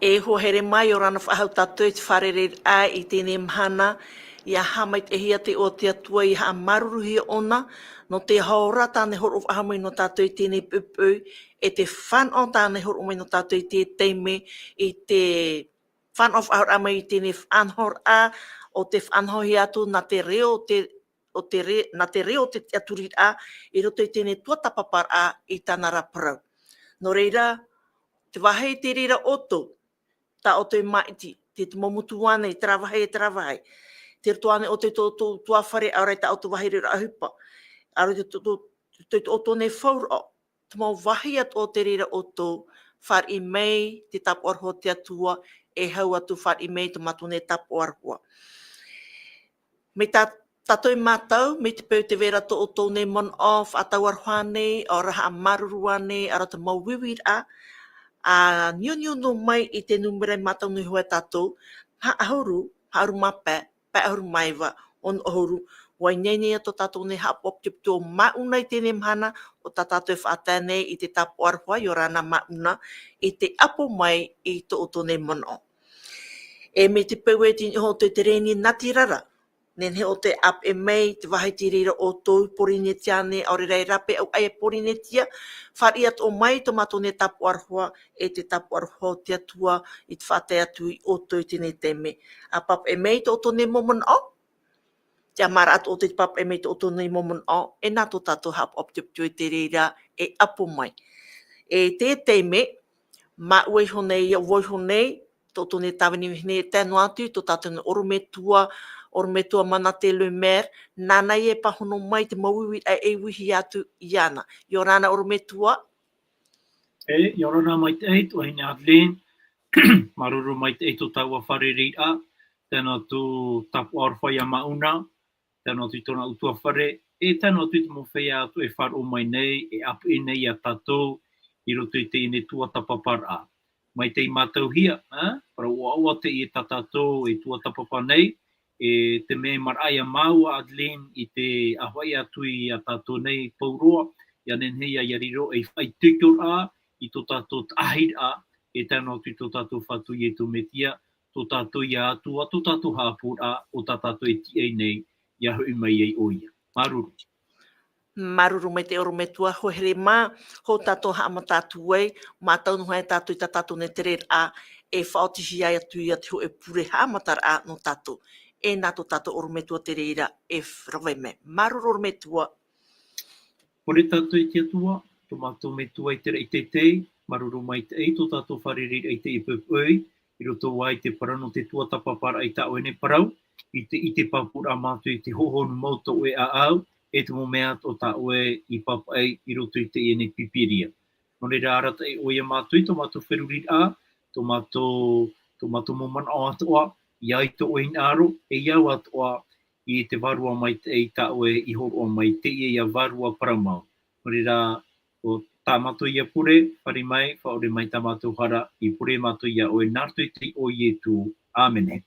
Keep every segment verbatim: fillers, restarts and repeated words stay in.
E hoa here mā, ʻia ora na faʻahou tātou i te fārereiraʻa i teie mahana, ʻia haʻamaitaʻihia te iʻoa o te Atua, ʻia haʻamāuruuruhia ʻōna, nō te hora tāna e hōroʻa faʻahou mai nō tātou i teie poʻipoʻi, e te fānaʻo tāna e hōroʻa mai nō tātou i teie taime, i te fānaʻo faʻahou mai i teie faʻanahoraʻa, ʻo tē faʻanahohia atu nā te reo o te, o te re-, nā te reo o te tiʻaturiraʻa, i roto i teie tuatāpaparaʻa i tāna ra parau. Nō reira, te vāhi te reira ʻoutou, tā ʻoutou e māʻiti, te, te mau motu ānei, terā vāhi, terā vāhi. Te roto ānei ʻoutou i tō, tō, tō ʻoutou fare, ʻaore tā ʻoutou vāhi reira ʻohipa. ʻAore te, tō, tō, tō, tō ʻoutou nei fauraʻo, te mau vāhi atoʻa te reira ʻoutou, fāriʻi mai te tāpaʻo aroha o te Atua, e hau atu fāriʻi mai tō mātou nei tāpaʻo aroha. Mai tā tātou e mātau, mai te peu tē vai ra tō ʻoutou nei manaʻo, faʻatau aroha nei, ʻaore rā haʻamāuruuru nei, ʻaore rā te mau uiuiraʻa, ʻa niuniu noa mai i te nūmera e mātau nei hoʻi tātou, maha ʻahuru, maha ʻahuru mā pae, pae ʻahuru mā iva, ono ʻahuru, ʻua ineine ā tō tātou nei haʻapaʻo putiputi ʻo Māʻuna i teie mahana, ʻo tā tātou e faʻatae nei i te tāpaʻo aroha, ʻia ora na Māʻuna, i te ʻapo mai i tō ʻoutou nei manaʻo. E mai te peu e tini ʻoutou i te rēni natirara, nehenehe ʻoutou e ʻāpeʻe mai, te vāhi te reira ʻoutou i Pōrīnetia nei, ʻaore rā e rāpae ʻau ʻai a Pōrīnetia, fāriʻi atoʻa mai tō mātou nei tāpaʻo aroha, e te tāpaʻo aroha o te Atua, i te faʻatae atu ia ʻoutou i teie taime. ʻA pāpaʻi mai tō ʻoutou nei mau manaʻo, te ʻamaraʻa atoʻa ʻoutou i te pāpaʻi mai tō ʻoutou nei mau manaʻo, e nā tō tātou haʻapaʻo putiputi i te reira, e ʻapo mai. E teie taime, māua iho nei, ʻo vau iho nei, tō ʻoutou nei tāvini vahine, e tae noa atu, tō tātou nei ʻorometua, ʻorometua Manate Lemaire, nāna ia e pāhono mai te mau uiuiraʻa e uihia atu iāna. ʻIa ora na ʻorometua. E, ʻia ora na maitaʻi, tuahine Adeline, māuruuru maitaʻi tō tāua fārereiraʻa, tae noa atu tāpaʻo aroha ia Māʻuna, tae noa atu i tōna ʻutuāfare, e tae noa atu i te mau feiā atoʻa e faʻaroʻo mai nei, e ʻāpeʻe nei ia tātou, i roto i teie tuatāpaparaʻa. Mai tei mātauhia, ā, parau ʻoaʻoa teie tā tātou e tuatāpapa nei, e te mea e maraʻa ia māua Adeline i te ʻāfaʻi atu ia tātou nei pauroa, ʻia nehenehe ia riro ei faʻaitoitoraʻa i tō tātou taʻahiraʻa, e tae noa atu i tō tātou Fatu Iesu Mesia, tō tātou ia Atua, tō tātou haʻapūraʻa, ʻo tā tātou e tiʻa nei, ʻia hoʻi mai ai ʻoia. Māuruuru. Māuruuru maitaʻi ʻorometua, hoa here mā, hou tātou haʻamata atu ai, mātau noa hoʻi tātou i tā tātou nei tereraʻa, e faʻaotihia atu ia te hōʻē pure haʻamataraʻa nō tātou. E nā tō tātou ʻorometua te reira e f-, rave mai. Māuruuru ʻorometua. Pure tātou i te Atua, tō mātou Metua i te raʻi teitei, māuruuru maitaʻi tō tātou fārereiraʻa i teie poʻipoʻi, i roto ā i te parau nō te tuatāpaparaʻa i tā ʻoe nei parau, i te, i te pāpūraʻa mātou i te hohonu mau tō ʻoe ʻāʻau, e te mau mea atoʻa tā ʻoe i pāpaʻi i roto i teie nei Pīpīria. Nō reira, arataʻi ʻoe ia mātou i tō mātou feruriraʻa, tō mātou, tō mātou mau manaʻo atoʻa, ʻia ʻite ʻoe i hinaʻaro, e ʻia au atoʻa i te Vārua Maitaʻi tā ʻoe i hōroʻa mai, teie ia Vārua parau mau. Nō reira, ʻo tā mātou ia pure, fāriʻi mai, faʻaʻore mai tā mātou hara, i pure mātou ia ʻoe, nā roto i te iʻoa o Iesu. ʻĀmene.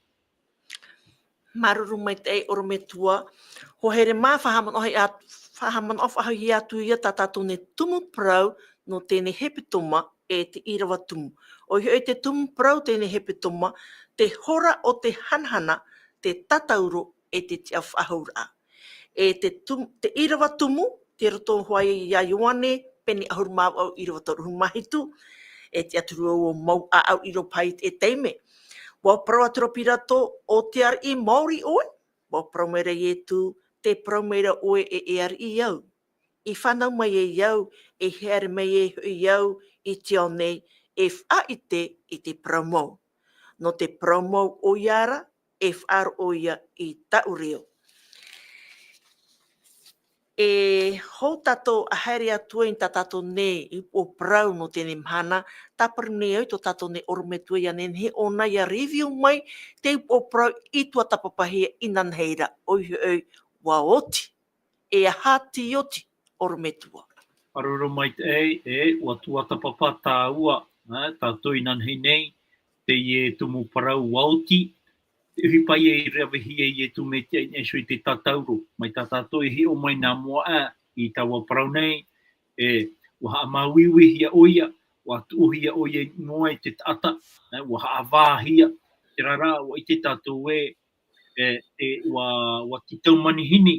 Māuruuru maitaʻi ʻorometua. Hoa here mā, faʻahaʻamanaʻo atu, faʻahaʻamanaʻo faʻahou atu ia tā tātou nei tumu parau nō teie nei hepetoma, e te ʻīrava tumu. ʻOia hoʻi te tumu parau teie nei hepetoma, te hora o te hanahana, te tatauro, e te tiʻafaʻahouraʻa. E te tum-, te ʻīrava tumu, tei roto hoʻi ia Ioane, pene ʻahuru mā vaʻu, ʻīrava toru ʻahuru mā hitu, e te tiʻaturi ʻo vau, mau ʻāʻau ʻīrava paha i te taime. ʻUa parau atu ra Pirato, ʻo te ariʻi maori ʻoe? ʻUa parau mai ra Iesu, tē parau mai ra ʻoe ē, e ariʻi au. I fānau mai ai au, e haere mai ai hoʻi au i te ao nei, e faʻaʻite i te parau mau. Nō te parau mau ʻoia ra, e faʻaroʻo ia i tāʻu reo. E hou tātou ʻa haere atu ai i tā tātou nei upoʻo parau nō teie nei mahana, tāparu nei au i tō tātou nei ʻorometua ʻia nehenehe ʻōna ʻia review mai te upoʻo parau i tuatāpapahia inanahi ra, ʻoia hoʻi, ʻua oti. E aha te oti, ʻorometua? Māuruuru maitaʻi, e, ʻua tuatāpapa tāua, ā, tātou inanahi nei, teie tumu parau ʻua oti, te ʻohipa ia i ravehia e Iesu Mesia i niʻa iho i te tatauro, mai tā tātou e hiʻo mai nā mua aʻe i taua parau nei, e, ʻua haʻamāuiuihia ʻoia, ʻua tuʻuhia ʻoia i mua i te taʻata, ē, ʻua haʻavāhia, terā rā, ʻua ʻite tātou ē, e, e, ʻua, ʻua tītau manihini,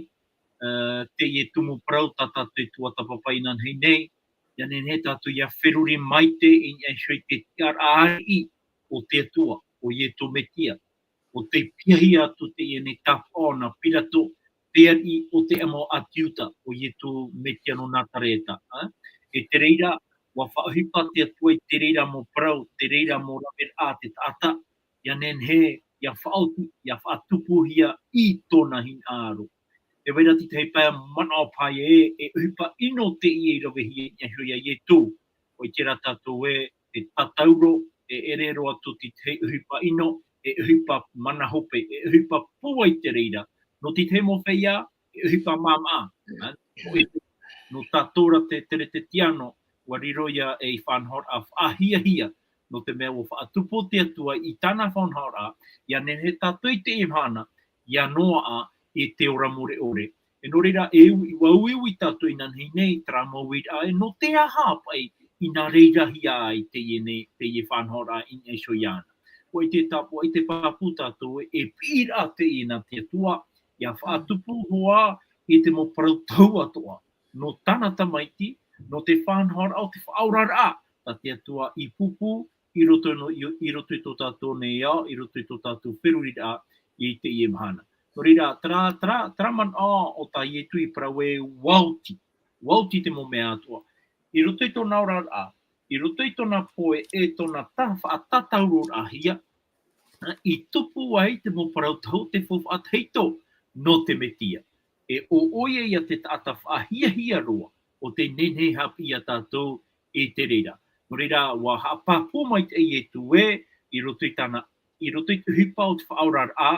ē, teie tumu parau tā tātou e tuatāpapa inanahi nei, ʻia nehenehe tātou ʻia feruri maite i niʻa iho i te tiʻaraʻa ariʻi o te Atua, ʻo Ietu Metia, ʻo tei piahia atu teie nei tāpaʻo nā Pirato, te ariʻi o te mau ʻāti Iuta, ʻo Ietu Metia nō Nazareta, ā? E te reira, ʻua faʻaʻohipa te Atua i te reira mau parau, te reira mau raveraʻa a te taʻata, ʻia nehenehe, ʻia faʻaoti, ʻia faʻatupuhia i tōna hinaʻaro. Tē vai ra te tahi pae manaʻo paʻi ē, e ʻohipa ʻino teie i ravehia i niʻa iho ia Ietu. ʻUa ʻite rā tātou ē, te tātauro, e ʻere roa atu te tahi ʻohipa ʻino, e ʻohipa mana hope, e ʻohipa pūai i te reira. Nō te tahi mau feiā, e ʻohipa māmā. Ā, nō tātou rā te Teretetiano, ʻua riro ia ei faʻanahoraʻa faʻahiahia, nō te mea ʻua faʻatupu te Atua i tāna faʻanahoraʻa, ʻia nehenehe tātou i teie mahana, ʻia noaʻa i te ora mure ʻore. E nō reira, e ui, ʻua uiui tātou inanahi nei, terā mau uiraʻa, e nō te aha paʻi, ʻia reirahia ai teie nei, teie faʻanahoraʻa i niʻa iho iāna. ʻUa ʻite tā-, ʻua ʻite pāpū tātou ē, e piʻiraʻa teie nā te Atua, ʻia faʻatupu hoʻi i te mau parau tau atoʻa, nō tāna tamaiti, nō te faʻanahoraʻa o te faʻaoraraʻa, tā te Atua i pūpū, i roto no, i, i roto i tō tātou nei ao, i roto i tō tātou feruriraʻa i teie mahana. Nō reira, terā, terā, terā manaʻo o tā Ietu i parau ē ʻua oti, ʻua oti te mau mea atoʻa. I roto i tōna oraraʻa, i roto i tōna pohe e tōna tā-, faʻatātauroraʻahia, i tupu ai te mau parau tau o te faufaʻa tahito nō te Metia. E ʻo ʻoia ia te taʻata faʻahiahia roa, ʻo tei nehenehe e haʻapiʻi ia tātou i te reira. Nō reira, ʻua haʻapāpū mai te Ietu ē, i roto i tāna, i roto i te ʻohipa o te faʻaoraraʻa,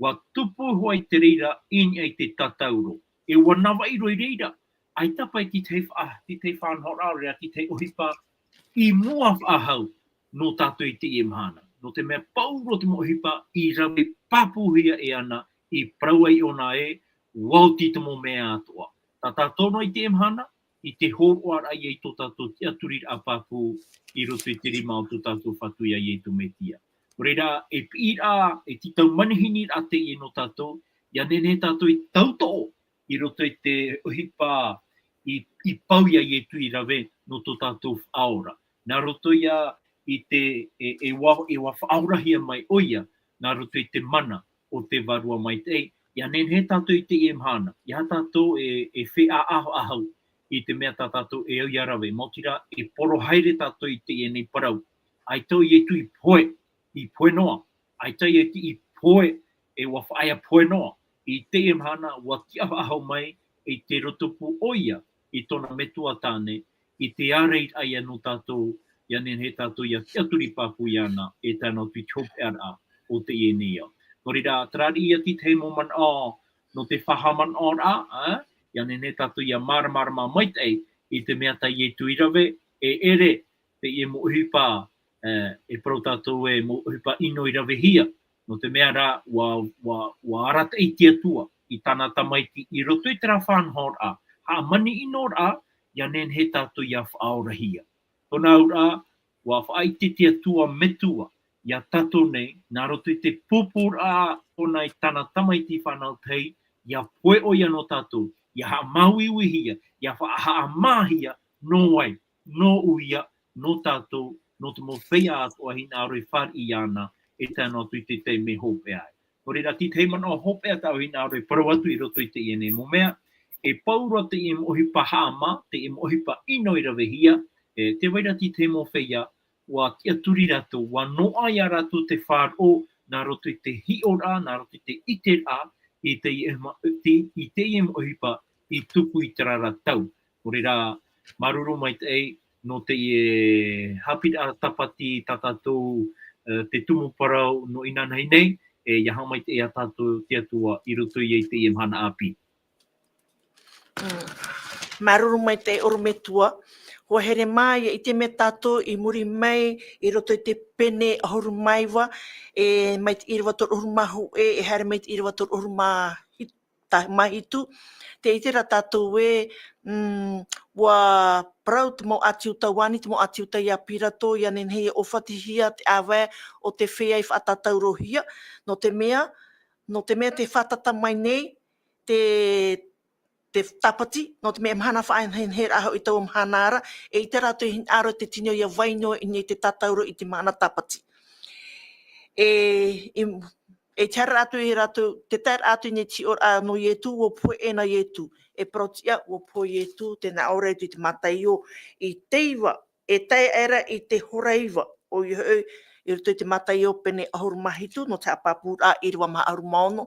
ʻua tupu hoʻi te reira i niʻa i te tātauro. E ʻua navaʻi roa i reira, ʻaita paʻi te tahi faʻa-, te tahi faʻanahoraʻa, ʻaore rā te tahi ʻohipa i mua faʻahou nō tātou i teie mahana. Nō te mea pauroa te mau ʻohipa i rave pāpūhia e ana, i parau ai ʻōna ē, ʻua oti te mau mea atoʻa. Tā tātou noa i teie mahana, i te hōroʻaraʻa ia i tō tātou tiʻaturiraʻa pāpū i roto i te rima o tō tātou Fatu ia Ietu Metia. Nō reira, e piʻiraʻa, e tītau manihiniraʻa teie nō tātou, ʻia nehenehe tātou i tautoʻo, i roto i te ʻohipa i, i pau ia Ietu i rave nō tō tātou faʻaora. Nā roto ia i te, e, e ʻua, e ʻua faʻaorahia mai ʻoia, nā roto i te mana o te Vārua Maitaʻi, ʻia nehenehe tātou i teie mahana, ʻia tātou e, e feiā faʻaʻaho i te mea tā tātou e au ʻia rave, maoti rā, e poro haere tātou i teie nei parau. ʻAita ʻo Ietu i pohe, i pohe noa, ʻaita ʻo Ietu i pohe, e ʻua faʻaea pohe noa. I teie mahana, ʻua tiʻa faʻahou mai, i te roto pū ʻoia, i tōna metua tāne, i te ārairaʻa ia nō tātou, ʻia nehenehe tātou ʻia tiʻaturi pāpū iāna, e tae noa atu i te hopeʻaraʻa o teie nei ao. Nō reira, terā ia te tahi mau manaʻo, nō te faʻahaʻamanaʻoraʻa, ā, ʻia nehenehe tātou ʻia māramarama maitaʻi, i te mea tā Ietu i rave, e ʻere, teie mau ʻohipa, e, e parau tātou ē mau ʻohipa ʻino i ravehia, nō te mea rā, ʻua, ʻua, ʻua arataʻi te Atua i tāna tamaiti i roto i terā faʻanahoraʻa, hāmani ʻinoraʻa, ʻia nehenehe tātou ʻia faʻaorahia. Tōna auraʻa, ʻua faʻaʻite te Atua metua, ia tātou nei, nā roto i te pūpūraʻa ʻōna i tāna tamaiti fānau tahi, ʻia pohe ʻoia nō tātou, ʻia haʻamāuiuihia, ʻia faʻahaʻamāhia, nō vai, nō ʻoia, nō tātou, nō te mau feiā atoʻa hinaʻaro e fāriʻi iāna, e tae noa atu i te taime hopeʻa ai. Nō reira, te tahi manaʻo hopeʻa tāʻu hinaʻaro e parau atu i roto i teie nei mau mea, e pauroa teie mau ʻohipa haʻamā, teie mau ʻohipa ʻino i ravehia, e, tē vai ra te tahi mau feiā, ʻua tiʻaturi rātou, ʻua noaʻa ia rātou te faʻaroʻo, nā roto i te hiʻoraʻa, nā roto i te ʻiteraʻa, i teie ma-, te, i teie mau ʻohipa i tupu i terā ra tau. Nō reira, māuruuru maitaʻi, nō teie haʻapiʻiraʻa tāpati tā tātou, e, te tumu parau nō inanahi nei, e, ʻia haʻamaitaʻi ia tātou te Atua i roto ia i teie mahana ʻāpī. Mm. Māuruuru maitaʻi ʻorometua. ʻUa haere mai, ʻia ʻite mai tātou i muri mai, i roto i te pene ʻahuru mā iva, e, mai te ʻīrava toru ʻahuru mā hōʻē, e haere mai te ʻīrava toru ʻahuru mā hitu, Tahi mā hitu, tē ʻite ra tātou ē, mm, ʻua parau te mau ʻĀti Iuta, ani te mau ʻĀti Iuta ia Pirato, ʻia nehenehe ʻia ʻōfatihia te ʻāvae o te feiā i faʻatātaurohia, nō te mea, nō te mea tē fātata mai nei te, te tāpati, nō te mea e mahana faʻanehenehe rā hoʻi taua mahana ra, e ʻite rātou i hinaʻaro te tino ʻia vai noa i niʻa i te tātauro i te mahana tāpati. E, i, e te haere atu i rātou, te tae atu i niʻa i te hiʻoraʻa nō Ietu, ʻua pohe ʻē nā Ietu. E parau tiʻa, ʻua pohe Ietu, tē nā ʻō ra Ietu i te Mataio, i te iva, e tae aʻera i te hora iva, ʻoia hoʻi, i roto i te Mataio pene ʻahuru mā hitu, nō te haʻapāpūraʻa ʻīrava maha ʻahuru mā ono,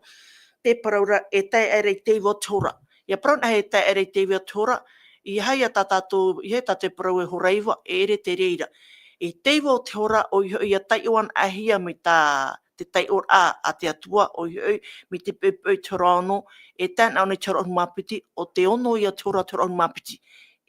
tē parau ra, e tae aʻera i te iva o te hora. ʻIa parau na e tae aʻera i te iva o te hora, ʻeiaha ia tā tātou, ʻeiaha tā te parau e hora iva, e ʻere te reira. I te iva o te hora, ʻoia hoʻi ʻia taiʻo anaʻe hia mai tā te taiʻoraʻa a te Atua, ʻoia hoʻi, mai te poʻipoʻi i te hora ono, e tae noa i te hora ʻahuru mā piti, ʻo te ono ia te hora, te hora ʻahuru mā piti.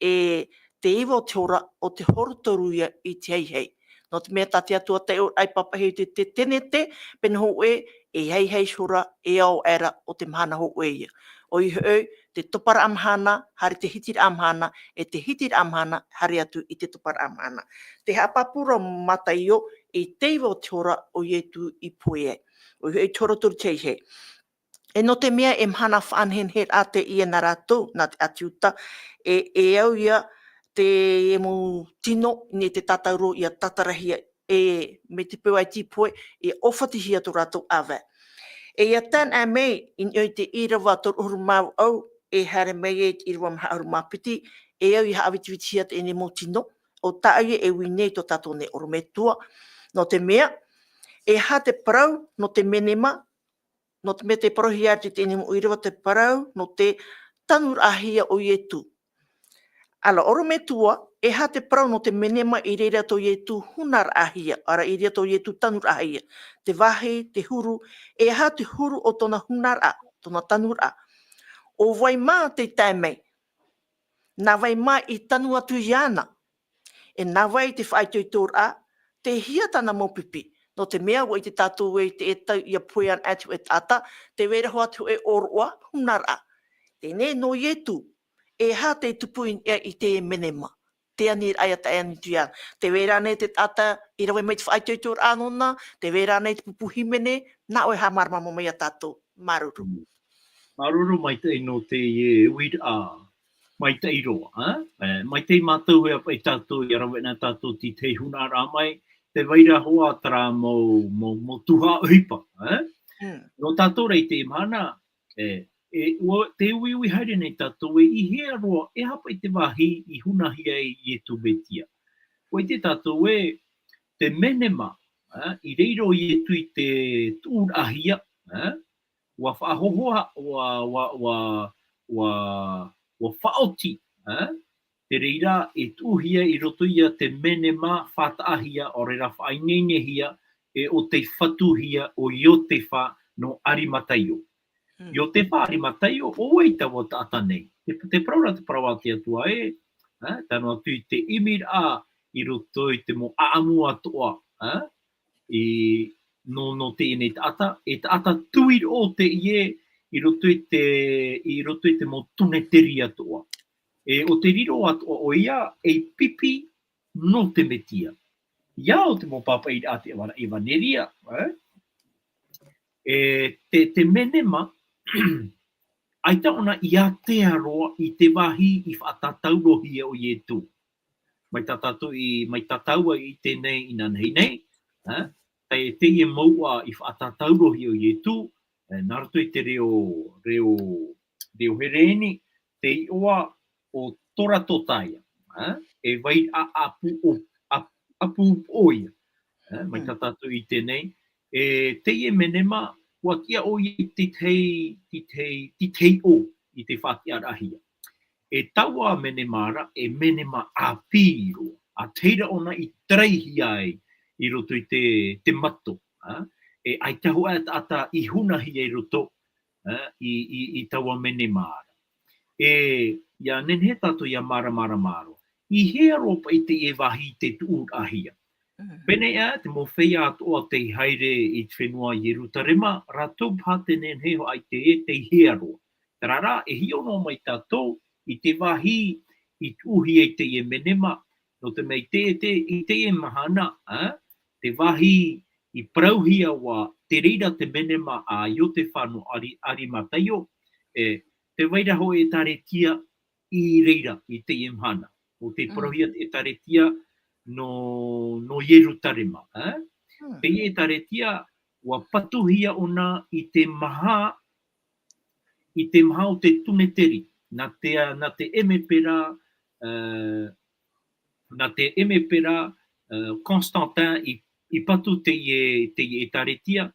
E te iva o te hora, ʻo te hora toru ia i te haihai. Nō te mea tā te Atua taiʻoraʻa i pāpaʻihia i te, te tenete, pene hōʻē, e haihai hora, e ao aʻera ʻo te mahana hōʻē ia. ʻOia hoʻi, te toparaʻa mahana, haere i te hitiraʻa mahana, e te hitiraʻa mahana, haere atu i te toparaʻa mahana. Te haʻapāpū ra Mataio, i te iva o te hora ʻo Ietu i pohe ai. ʻOia hoʻi te hora toru i te haihai. E nō te mea e mahana faʻanehenehe rā teie nā rātou, nā te ʻĀti Iuta, e, e au ia te mau tino i niʻa i te tātauro ʻia tātarahia, e, mai te peu ʻaita i pohe, e ʻōfatihia tō rātou ʻāvae. E ʻia tae noa mai i niʻa i te ʻīrava toru ʻahuru mā vaʻu, e haere mai ai i te ʻīrava maha ʻahuru mā piti, e au ʻia haʻavitivitihia teie nei mau tino, ʻo tāʻu ia e ui nei i tō tātou nei ʻorometua, nō te mea, e aha te parau nō te menema, nō te mea tē parauhia ra i teie nei mau ʻīrava te parau nō te tanuraʻahia o Ietu. ʻĀreʻa, ʻorometua, e aha te parau nō te menema i reira tō Ietu hunaraʻahia, ʻāreʻa i reira tō Ietu tanuraʻahia. Te vāhi, te huru, e aha te huru o tōna hunaraʻa, tōna tanuraʻa. ʻO vai mā tei tae mai? Nā vai mā i tanu atu iāna? E nā vai te faʻaitoitoraʻa, tei hea tāna mau pipi? Nō te mea, ʻua ʻite tātou ē i teie tau ʻia pohe anaʻe atu e taʻata, tē vai ra hoʻi te hōʻē ʻōroʻa, hunaraʻa. Teie nei nō Ietu, e aha tei tupu i niʻa i te menema? Te aniraʻa ʻia tae atu iāna. Tē vai ra ānei te taʻata i rave mai te faʻaitoitoraʻa nōna, tē vai ra ānei te pupu hīmene, nā ʻoe haʻamāramarama mai ia tātou. Māuruuru. Mm. Māuruuru maitaʻi nō teie uiraʻa maitaʻi roa, ā? E, maitaʻi mātou e ʻāfaʻi tātou, ʻia rave na tātou i te hunaraʻa mai, tē vai ra hoʻi terā mau, mau, mau tuhaʻa ʻohipa, ā? Mm. Nō tātou rā i teie mahana, e, e, ʻua, tē uiui haere nei tātou ē, i hea roa, e aha paʻi te vāhi i hunahia ai Ietu Metia. ʻUa ʻite tātou ē, te menema, ā, i reira ʻo Ietu i te tuʻuraʻahia, ā, ʻua faʻahohoʻa, ʻua, ʻua, ʻua, ʻua, ʻua faʻaoti, ā, te reira e tuʻuhia i roto ia te menema fātaʻahia, ʻaore rā faʻaineinehia, e ʻo tei fatuhia ʻo Iotefa nō Arimataio. Mm. Iotefa Arimataio, ʻo vai taua taʻata nei? Te, te parau ra te parau a te Atua ē, ā, tae noa atu i te ʻimiraʻa i roto i te mau ʻāʻamu atoʻa, ā, i, nō, nō teie nei taʻata, e taʻata tuiroʻo teie i roto i te, i roto i te mau tūneteri atoʻa. E ʻo te riro atoʻa ʻoia, ei pipi nō te Metia. ʻIa ʻo te mau pāpaʻiraʻa a te ʻeva-, ʻevaneria, ē? E te, te menema, ʻaita ʻōna i ātea roa i te vāhi i faʻatātaurohia ʻo Ietu. Mai tā tātou i, mai tā tāua i ʻite nei inanahi nei, ē? Te, teie mouʻa i faʻatātaurohia ʻo Ietu, e, nā roto i te reo, reo, reo Hereni, te iʻoa ʻo Toratotaia, ē? E vai a, apu o, ap-, apu o ia, ē? Mai Mm. tā tātou i ʻite nei, e, teie menema, ʻua tiʻa ʻoia i te tahi, te tahi, te tahi ʻō i te faʻatiʻaraʻahia. E taua menema ra, e menema ʻāpī roa, ā, te reira ʻōna i taraihia ai i roto i te, te mato, ā? E ʻaita hoʻi taʻata i hunahia i roto, ā, i, i, i taua menema ra. E, ʻia nehenehe tātou ʻia māramarama roa. I hea roa paʻi teie vāhi tei tuʻuraʻahia? Mm. Pēneiaʻe, te mau feiā atoʻa tei haere i te fenua Ierutarema, rātou paha tē nehenehe hoʻi ʻaita ē tei hea roa. Terā rā, e hiʻo noa mai tātou i te vāhi i tuʻuhia i teie menema, nō te mea i te, te, i teie mahana, ā, te vāhi i parauhia ʻua te reira te menema a Iosepha nō Ari-, Arimataio, e, tē vai ra hōʻē ʻētārētia i reira i teie mahana. ʻO tē Mm. parauhia te ʻētārētia nō, nō Ierutarema, ā? Mm. Teie ʻētārētia, ʻua patuhia ʻōna i te maha, i te maha o te Tuneteri, nā te, nā te ʻemepera, ā, nā te ʻemepera, ā, Constantin i, i patu teie, teie ʻētārētia,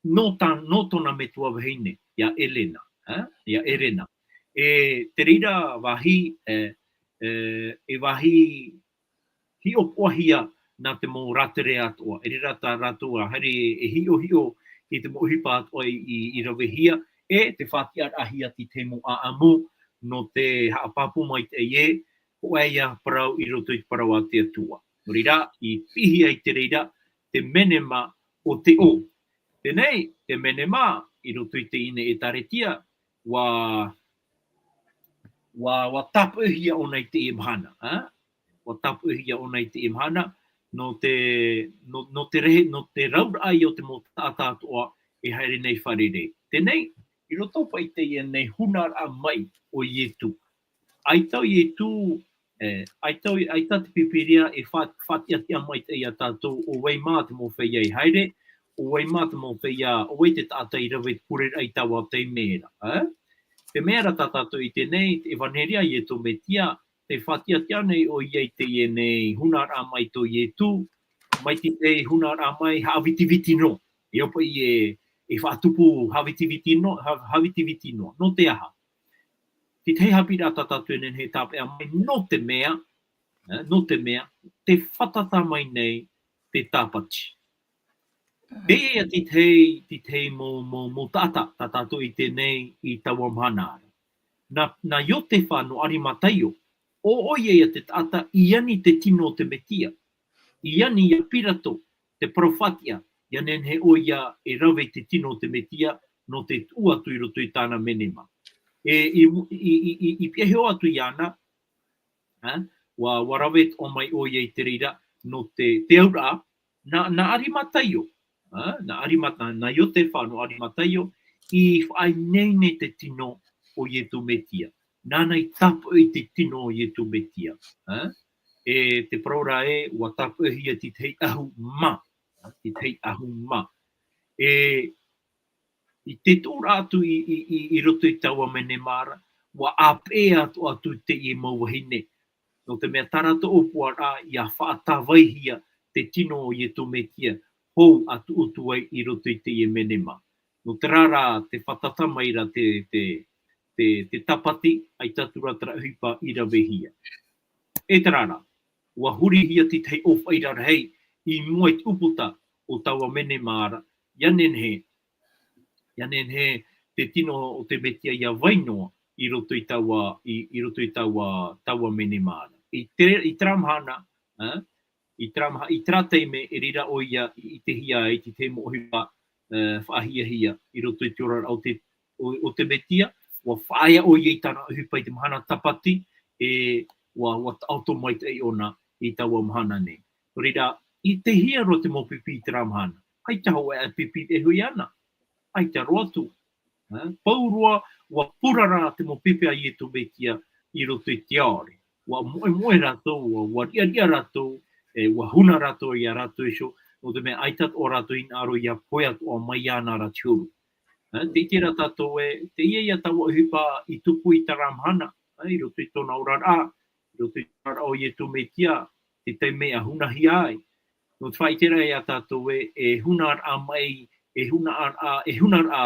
nō tā-, nō tōna metua vahine, iā Elena, ā? Iā Elena. E te reira vāhi, e, e, e vāhi hiʻopoʻahia nā te mau rātere atoʻa. E reira tā rātou a haere e hiʻohiʻo i te mau ʻohipa atoʻa i, i, i ravehia, e te faʻatiʻaraʻahia i te mau ʻāʻamu, nō te haʻapāpū maitaʻi ē, hōʻē ia parau i roto i te parau a te Atua. Nō reira, i piʻihia i te reira, te menema o te ʻō. Teie, te menema, i roto i teie nei ʻētārētia, ʻua, ʻua, ʻua tāpeʻahia ʻōna i teie mahana, ā? ʻUa tāpeʻahia ʻōna i teie mahana, nō te, nō, nō te rehe, nō te rauraʻa ia o te mau taʻata atoʻa e haere nei fārerei. Teie, i roto paʻi i teie nei hūnaraʻa mai o Ietu. ʻAita ʻo Ietu, e, ʻaita ʻo, ʻaita te Pīpīria e fa-, faʻatiʻatiʻa maitaʻi ia tātou ʻo vai mā te mau feiā i haere, ʻo vai mā te mau feiā, ʻo vai te taʻata i rave i te pureraʻa i taua taime ra, ā? Te mea ra tā tātou i ʻite nei, te ʻevaneria a Ietu Mesia, tē faʻatiʻatiʻa nei ʻoia i teie nei hūnaraʻa mai tō Ietu, mai te, te hūnaraʻa mai haʻavitiviti noa. E ʻo paʻi e, e faʻatupu haʻavitiviti noa, ha-, haʻavitiviti noa. Nō te aha? Te tahi haʻapiʻiraʻa tā tātou e nehenehe e tāpeʻa mai, nō te mea, ā, nō te mea, tē fātata mai nei te tāpati. Mm. Teie te tahi, te tahi mau, mau, mau taʻata, tā tātou i ʻite nei i taua mahana ra. Nā, nā Iosepha nō Arimataio, ʻo, ʻoia ia te taʻata i ani te tino o te Mesia. I ani ia Pirato, te parau faʻatiʻa, ʻia nehenehe ʻoia e rave i te tino o te Mesia, nō te tuʻu atu i roto i tāna menema. E, i, i, i, i, i pihaʻi iho atu iāna, ā, ʻua, ʻua rave atoʻa mai ʻoia i te reira, nō te, te auraʻa, nā, nā Arimataio, ā, nā Arimata-, nā Iosepha nō Arimataio, i faʻaineine te tino o Iesu Mesia. Nāna i tāpaʻo i te tino o Iesu Mesia, ā. E te parau ra ē, ʻua tāpaʻohia te tahi ʻahu mā, ā, te tahi ʻahu mā. E, i te tuʻuraʻa atu i, i, i, i roto i taua menema ra, ʻua ʻāpeʻe atoʻa atu teie mau vahine. Nō te mea tā rātou ʻōpuaraʻa ʻia faʻatāvaihia te tino o Iesu Mesia, hou ʻa tuʻu atu ai i roto i teie menema. Nō terā rā, tē fātata mai ra te, te, te, te tāpati, ʻaita atu rā terā ʻohipa i ravehia. E terā rā, ʻua hurihia te tahi ʻōfaʻi rarahi i mua i te ʻūputa o taua menema ra, ʻia nehenehe, ʻia nehenehe te tino o te Mesia ʻia vai noa i roto i taua, i, i roto i taua, taua menema ra. I te, i terā mahana, ā, i terā maha-, i terā taime e reira ʻoia i, i ʻitehia ai te tahi mau ʻohipa, ā, faʻahiahia i roto i te oraraʻa o te, o, o te Mesia, ʻua faʻaea ʻoia i tāna ʻohipa i te mahana tāpati, e ʻua, ʻua taʻoto maitaʻi ʻōna i taua mahana nei. Nō reira, i ʻitehia roa te mau pipi i terā mahana. ʻAita hōʻē pipi e hui ana. ʻAita roa atu. Ā, pauroa, ʻua purara te mau pipi a Iesu Mesia i roto i te aore. ʻUa moʻemoʻe rātou, ʻua, ʻua riʻariʻa rātou, e, ʻua huna rātou ia rātou iho, nō te mea ʻaita atoʻa rātou hinaʻaro ʻia pohe atoʻa mai iāna ra te huru. Ā, tē ʻite ra tātou ē, teie ia taua ʻohipa i tupu i terā mahana, ā, i roto i tōna oraraʻa, i roto i te oraraʻa o Iesu Mesia, te taime ʻa hunahia ai. Nō te faʻaʻiteraʻa ia tātou ē, e hunaraʻa mai, e hunaraʻa, e hunaraʻa,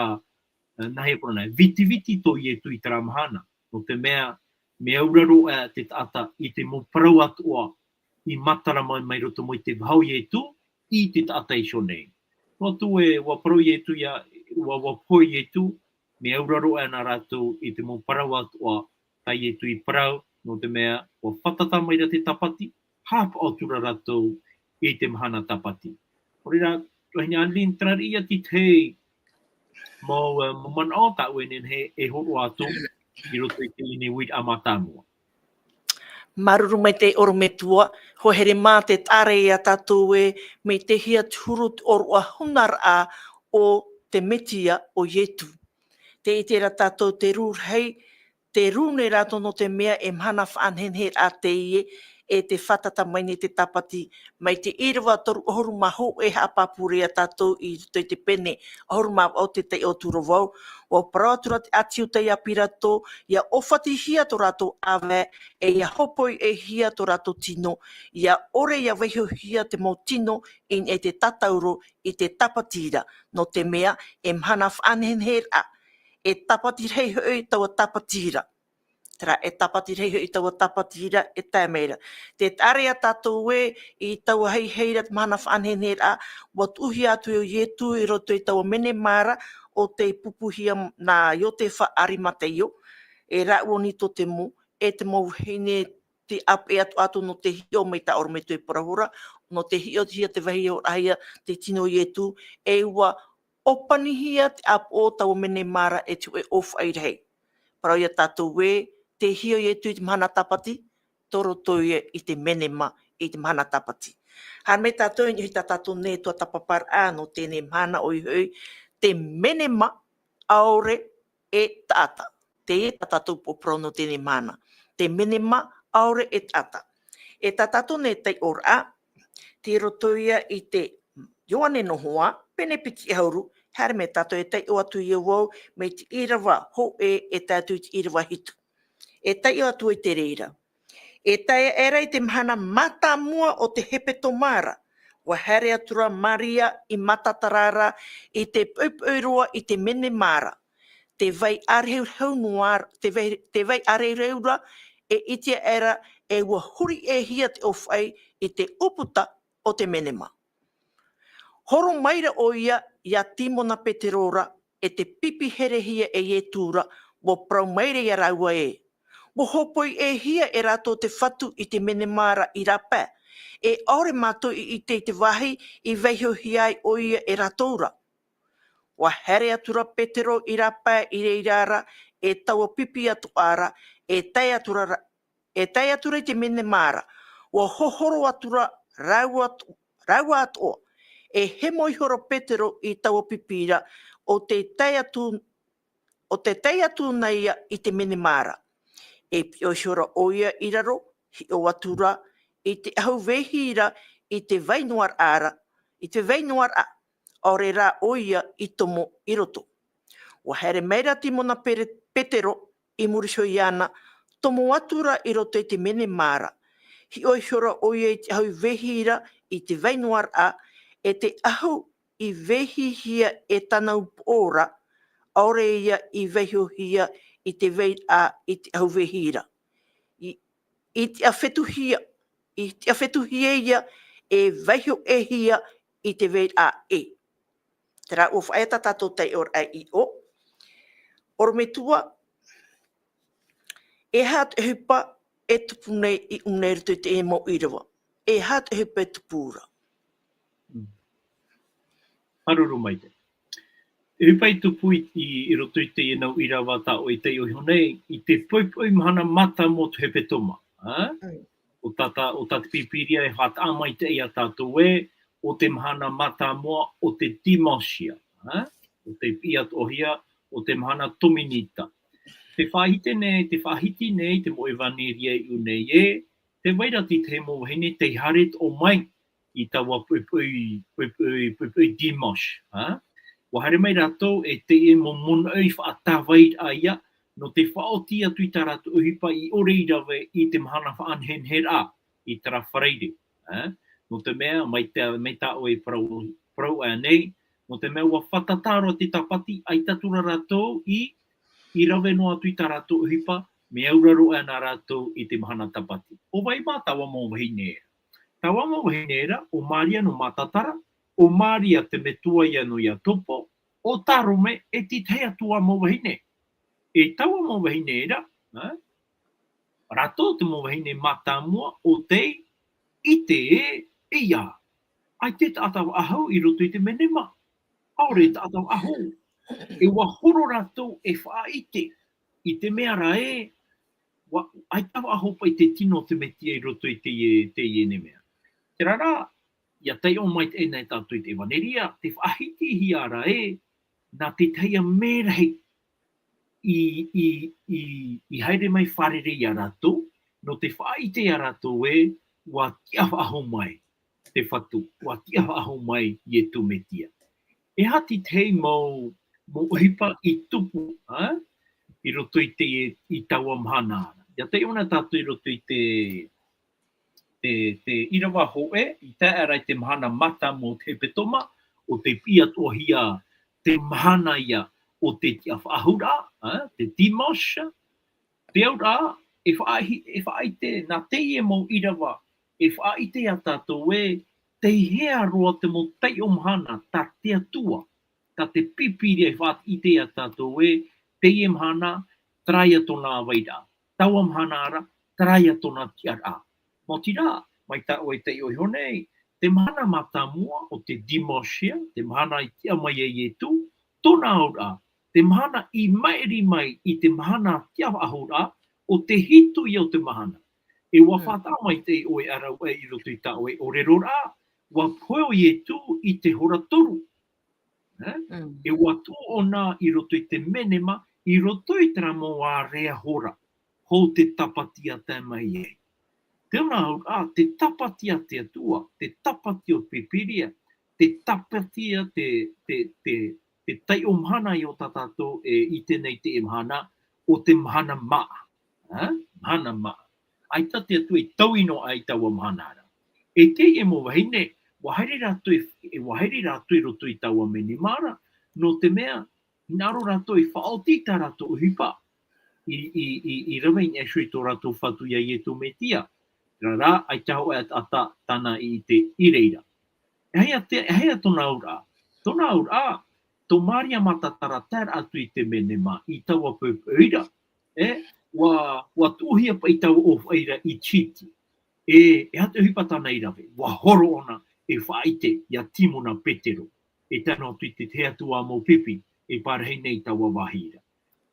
ā, nāhea parau nei, vitiviti tō Iesu i terā mahana. Nō te mea, mea auraro ʻā te taʻata i te mau parau atoʻa i matara mai mai roto mai te vāhi o Iesu i te taʻata iho nei. Nō te mea, ʻua parau Iesu ia, ʻua, ʻua pohe Iesu, mea auraro ʻā nā rātou i te mau parau atoʻa tā Iesu i parau, nō te mea, ʻua fātata mai ra te tāpati, haʻapaʻo atu ra rātou i te mahana tāpati. Nō reira, tuahine Adeline, terā ia te tahi, Mau, uh, mau manaʻo tāʻu e nehenehe e hōroʻa atu i roto i teie nei uiraʻa mātāmua. Māuruuru maitaʻi ʻorometua, hoa here mā te taʻata ia tātou ē, mai te hia te huru te ʻōroʻa hunaraʻa o te Mesia ʻo Ietu. Tē ʻite ra tātou te rū rahi, te rū nei rātou nō te mea e mahana faʻaneheneheraʻa teie, e tē fātata mai nei te tāpati, mai te ʻīrava toru ʻahuru mā hōʻē haʻapāpū ra ia tātou i roto i te pene ʻahuru mā vaʻu te taiʻo atu ra vau, ʻua parau atu ra te ʻĀti Iuta ia Pirato, ʻia ʻōfatihia tō rātou ʻāvae, e ʻia hōpoiʻahia tō rātou tino, ʻia ʻore ʻia vaihohia te mau tino i niʻa i te tātauro i te tāpati ra, nō te mea e mahana faʻaneheneheraʻa, e tāpati rahi hoʻi taua tāpati ra. Terā, e tāpati rahi hoʻi taua tāpati ra, e tae mai ra. Tē taʻa ra ia tātou ē, i taua haihai ra te mahana faʻaneheneheraʻa, ʻua tuʻuhia atu ʻo Ietu i roto i taua menema ra, ʻo tei pupuhia nā Iotefa ʻArimataio, e rāua o Nikotemo, e te mau vahine tei ʻāpeʻe atoʻa atu nō te hiʻo mai tā ʻorometua e parau ra, nō te hiʻohia te vaihohia te tino o Ietu, e ʻua ʻōpanihia te ʻāpoʻo o taua menema ra e te hōʻē ʻōfaʻi rahi. Parau ia tātou ē, tē hiʻo Ietu i te mahana tāpati, tō roto ia i te menema i te mahana tāpati. Haere mai tātou i niʻa i tā tātou nei tuatāpaparaʻa nō teie mahana ʻoia hoʻi, te menema ʻaore e taʻata. Teie tā tātou upoʻo parau nō teie mahana. Te menema ʻaore e taʻata. E tā tātou nei taiʻoraʻa, tei roto ia i te Ioane noa, pene piti ʻahuru, haere mai tātou e taiʻo atu ia vau, mai te ʻīrava hōʻē e tae atu i te ʻīrava hitu. E taiʻo atu i te reira. E tae aʻera i te mahana mātāmua o te hepetoma ra, ʻua haere atu ra Maria i Magatala ra, i te poʻipoʻi roa i te menema ra. Te vai ʻārehurehu noa, te vai, te vai ʻārehurehu ra, e ʻite aʻera, e ʻua huri ʻē hia te ʻōfaʻi i te ʻūputa o te menema. Horo mai ra ʻoia ia Simona Petero ra, e tē pipi herehia e Ietu ra, ʻua parau mai ra ia rāua ē, ʻua hōpoiʻahia e rātou te Fatu i te menema ra i rāpae, e ʻaore mātou i ʻite i te vāhi i vaihohia ai ʻoia e rātou ra. ʻUa haere atu ra Petero i rāpae i reira ra, e taua pipi atoʻa ra, e tae atu ra, e tae atu ra i te menema ra, ʻua hohoro atu ra rāua, rāua atoʻa, e hemo iho ra Petero i taua pipi ra, ʻo tē tae atu, ʻo tē tae atu na ia i te menema ra. E piʻo iho ra ʻoia i raro, hiʻo atu ra i te ʻahu vaihi ra, i te vai noa ra, i te vai noa ra, ʻaore rā ʻoia i tomo i roto. ʻUa haere mai ra Simona Pere-, Petero i muri iho iāna, tomo atu ra i roto i te menema ra. Hiʻo iho ra ʻoia i te ʻahu vaihi ra, i te vai noa ra, e te ʻahu i vaihihia e tāna upoʻo ra, ʻaore ia i vaihohia i te vai ra, i te ʻahu vaihi ra. I, i tiʻa fetuhia, i tiʻa fetuhia ia, e vaiho ʻē hia i te vai ra ē. Terā, ʻua faʻaea tā tātou taiʻoraʻa i ʻō. ʻOrometua, e aha te ʻohipa e tupu nei i ʻō nei i roto i teie mau ʻīrava? E aha te ʻohipa e tupu ra? Mm. Māuruuru maitaʻi. E ʻohipa e tupu i, i, i roto i teie mau ʻīrava tā ʻoe i taiʻo iho nei, i te poʻipoʻi mahana mātāmua o te hepetoma, ā? Mm. ʻO tā, tā, ʻo tā te Pīpīria e faʻataʻa maitaʻi ia tātou ē, ʻo te mahana mātāmua o te dimanche, ā? ʻO tei piʻi atoʻahia ʻo te mahana tominita. Tē faʻahiti nei, tē faʻahiti nei te mau ʻevaneria i ʻō nei ē, tē vai ra te tahi mau vahine tei haere atoʻa mai i taua poʻipoʻi, poʻipoʻi, poʻipoʻi dimanche, ā? ʻUa haere mai rātou e teie mau manaʻo i faʻatāvairaʻa ia, nō te faʻaoti atu i tā rātou ʻohipa i ʻore i rave i te mahana faʻaneheneheraʻa, i terā Faraire, ā? Nō te mea, mai te, mai tā ʻoe e parau, parau aʻe nei, nō te mea ʻua fātata roa te tāpati, ʻaita atu ra rātou i, i rave noa atu i tā rātou ʻohipa, mea auraro aʻe na rātou i te mahana tāpati. ʻO vai mā taua mau vahine ra? Taua mau vahine ra, ʻo Maria nō Magatala, ʻo Maria te metua ia nō Iakobo, ʻo Salome, e te tahi atu ā mau vahine. E taua mau vahine ra, ā, rātou te mau vahine mātāmua ʻo tei ʻite ē, ʻeiā, ʻaita e taʻata faʻahou i roto i te menema. ʻAore e taʻata faʻahou. E ua horo rātou e faʻaʻite i te mea ra ē, ua, ʻaita faʻahou paʻi te tino o te Metia i roto i teie, teie nei mea. Terā rā, ʻia taiʻo mai teie nei tātou i te ʻevaneria, tē faʻahitihia ra ē, nā te tahi merahi i, i, i, i haere mai fārerei ia rātou, nō te faʻaʻite ia rātou ē, ua tiʻa faʻahou mai te Fatu, ua tiʻa faʻahou mai Ietu Metia. E aha te tahi mau, mau ʻohipa i tupu, ā, i roto i te, i taua mahana ra. ʻIa taiʻo na tātou i roto i te, te, te ʻīrava hōʻē, i tae ra i te mahana mātāmua o te hepetoma, ʻo tei piʻi atoʻahia te mahana ia o te tiʻa faʻahou ra, ā, te dimanche, te auraʻa, e faʻaʻi-, e faʻaʻite, nā teie mau ʻīrava, e faʻaʻite ia tātou ē, tei hea roa te mau taiʻo mahana, tā te Atua, tā te Pīpīria e faʻaʻite ia tātou ē, teie mahana, terā ia tōna vairaʻa. Taua mahana ra, terā ia tōna tiʻaraʻa. Maoti rā, mai tā ʻoe e taiʻo iho nei, te mahana mātāmua o te dimanche, te mahana i tiʻa mai ai Ietu, tōna auraʻa, te mahana i maʻiri mai i te mahana tiʻa faʻahou ra, ʻo te hitu ia o te mahana. E ua Mm. faʻataʻa mai teie ʻoe ʻāraʻuaʻe i roto i tā ʻoe ʻōreroraʻa, ua pohe ʻo Ietu i te hora toru. Ē? Mm. E ua tuʻu ʻōna i roto i te menema, i roto i terā mau ārea hora, hou te tāpati a tae mai ai. Tōna auraʻa, te tāpati a te Atua, te tāpati o te Pīpīria, te tāpati a te, te, te, te taiʻo mahana i ʻō tā tātou e ʻite nei teie mahana, ʻo te mahana māʻa. Ā? Mahana māʻa. ʻAita te Atua i taui noa aʻe i taua mahana ra. E teie mau vahine, ua haere rātou i, e ua haere rātou i roto i taua menema ra, nō te mea, hinaʻaro rātou i faʻaoti i tā rātou ʻohipa, i, i, i, i rave i niʻa iho i tō rātou Fatu ia Ietu Metia. Terā rā, ʻaita hōʻē taʻata tāna i ʻite i reira. E aha ia te, e aha ia tōna auraʻa? Tōna auraʻa, tō Maria Matatarata e tae ra atu i te menema, i taua poʻipoʻi ra, ē, ua, ua tuʻuhia paʻi taua ʻōfaʻi ra i Tītī. E, e aha te ʻohipa tāna i rave? Ua horo ʻōna e faʻaʻite ia Timona Petero, e tae noa atu i te tahi atu ā mau pipi, e parahi nei i taua vāhi ra.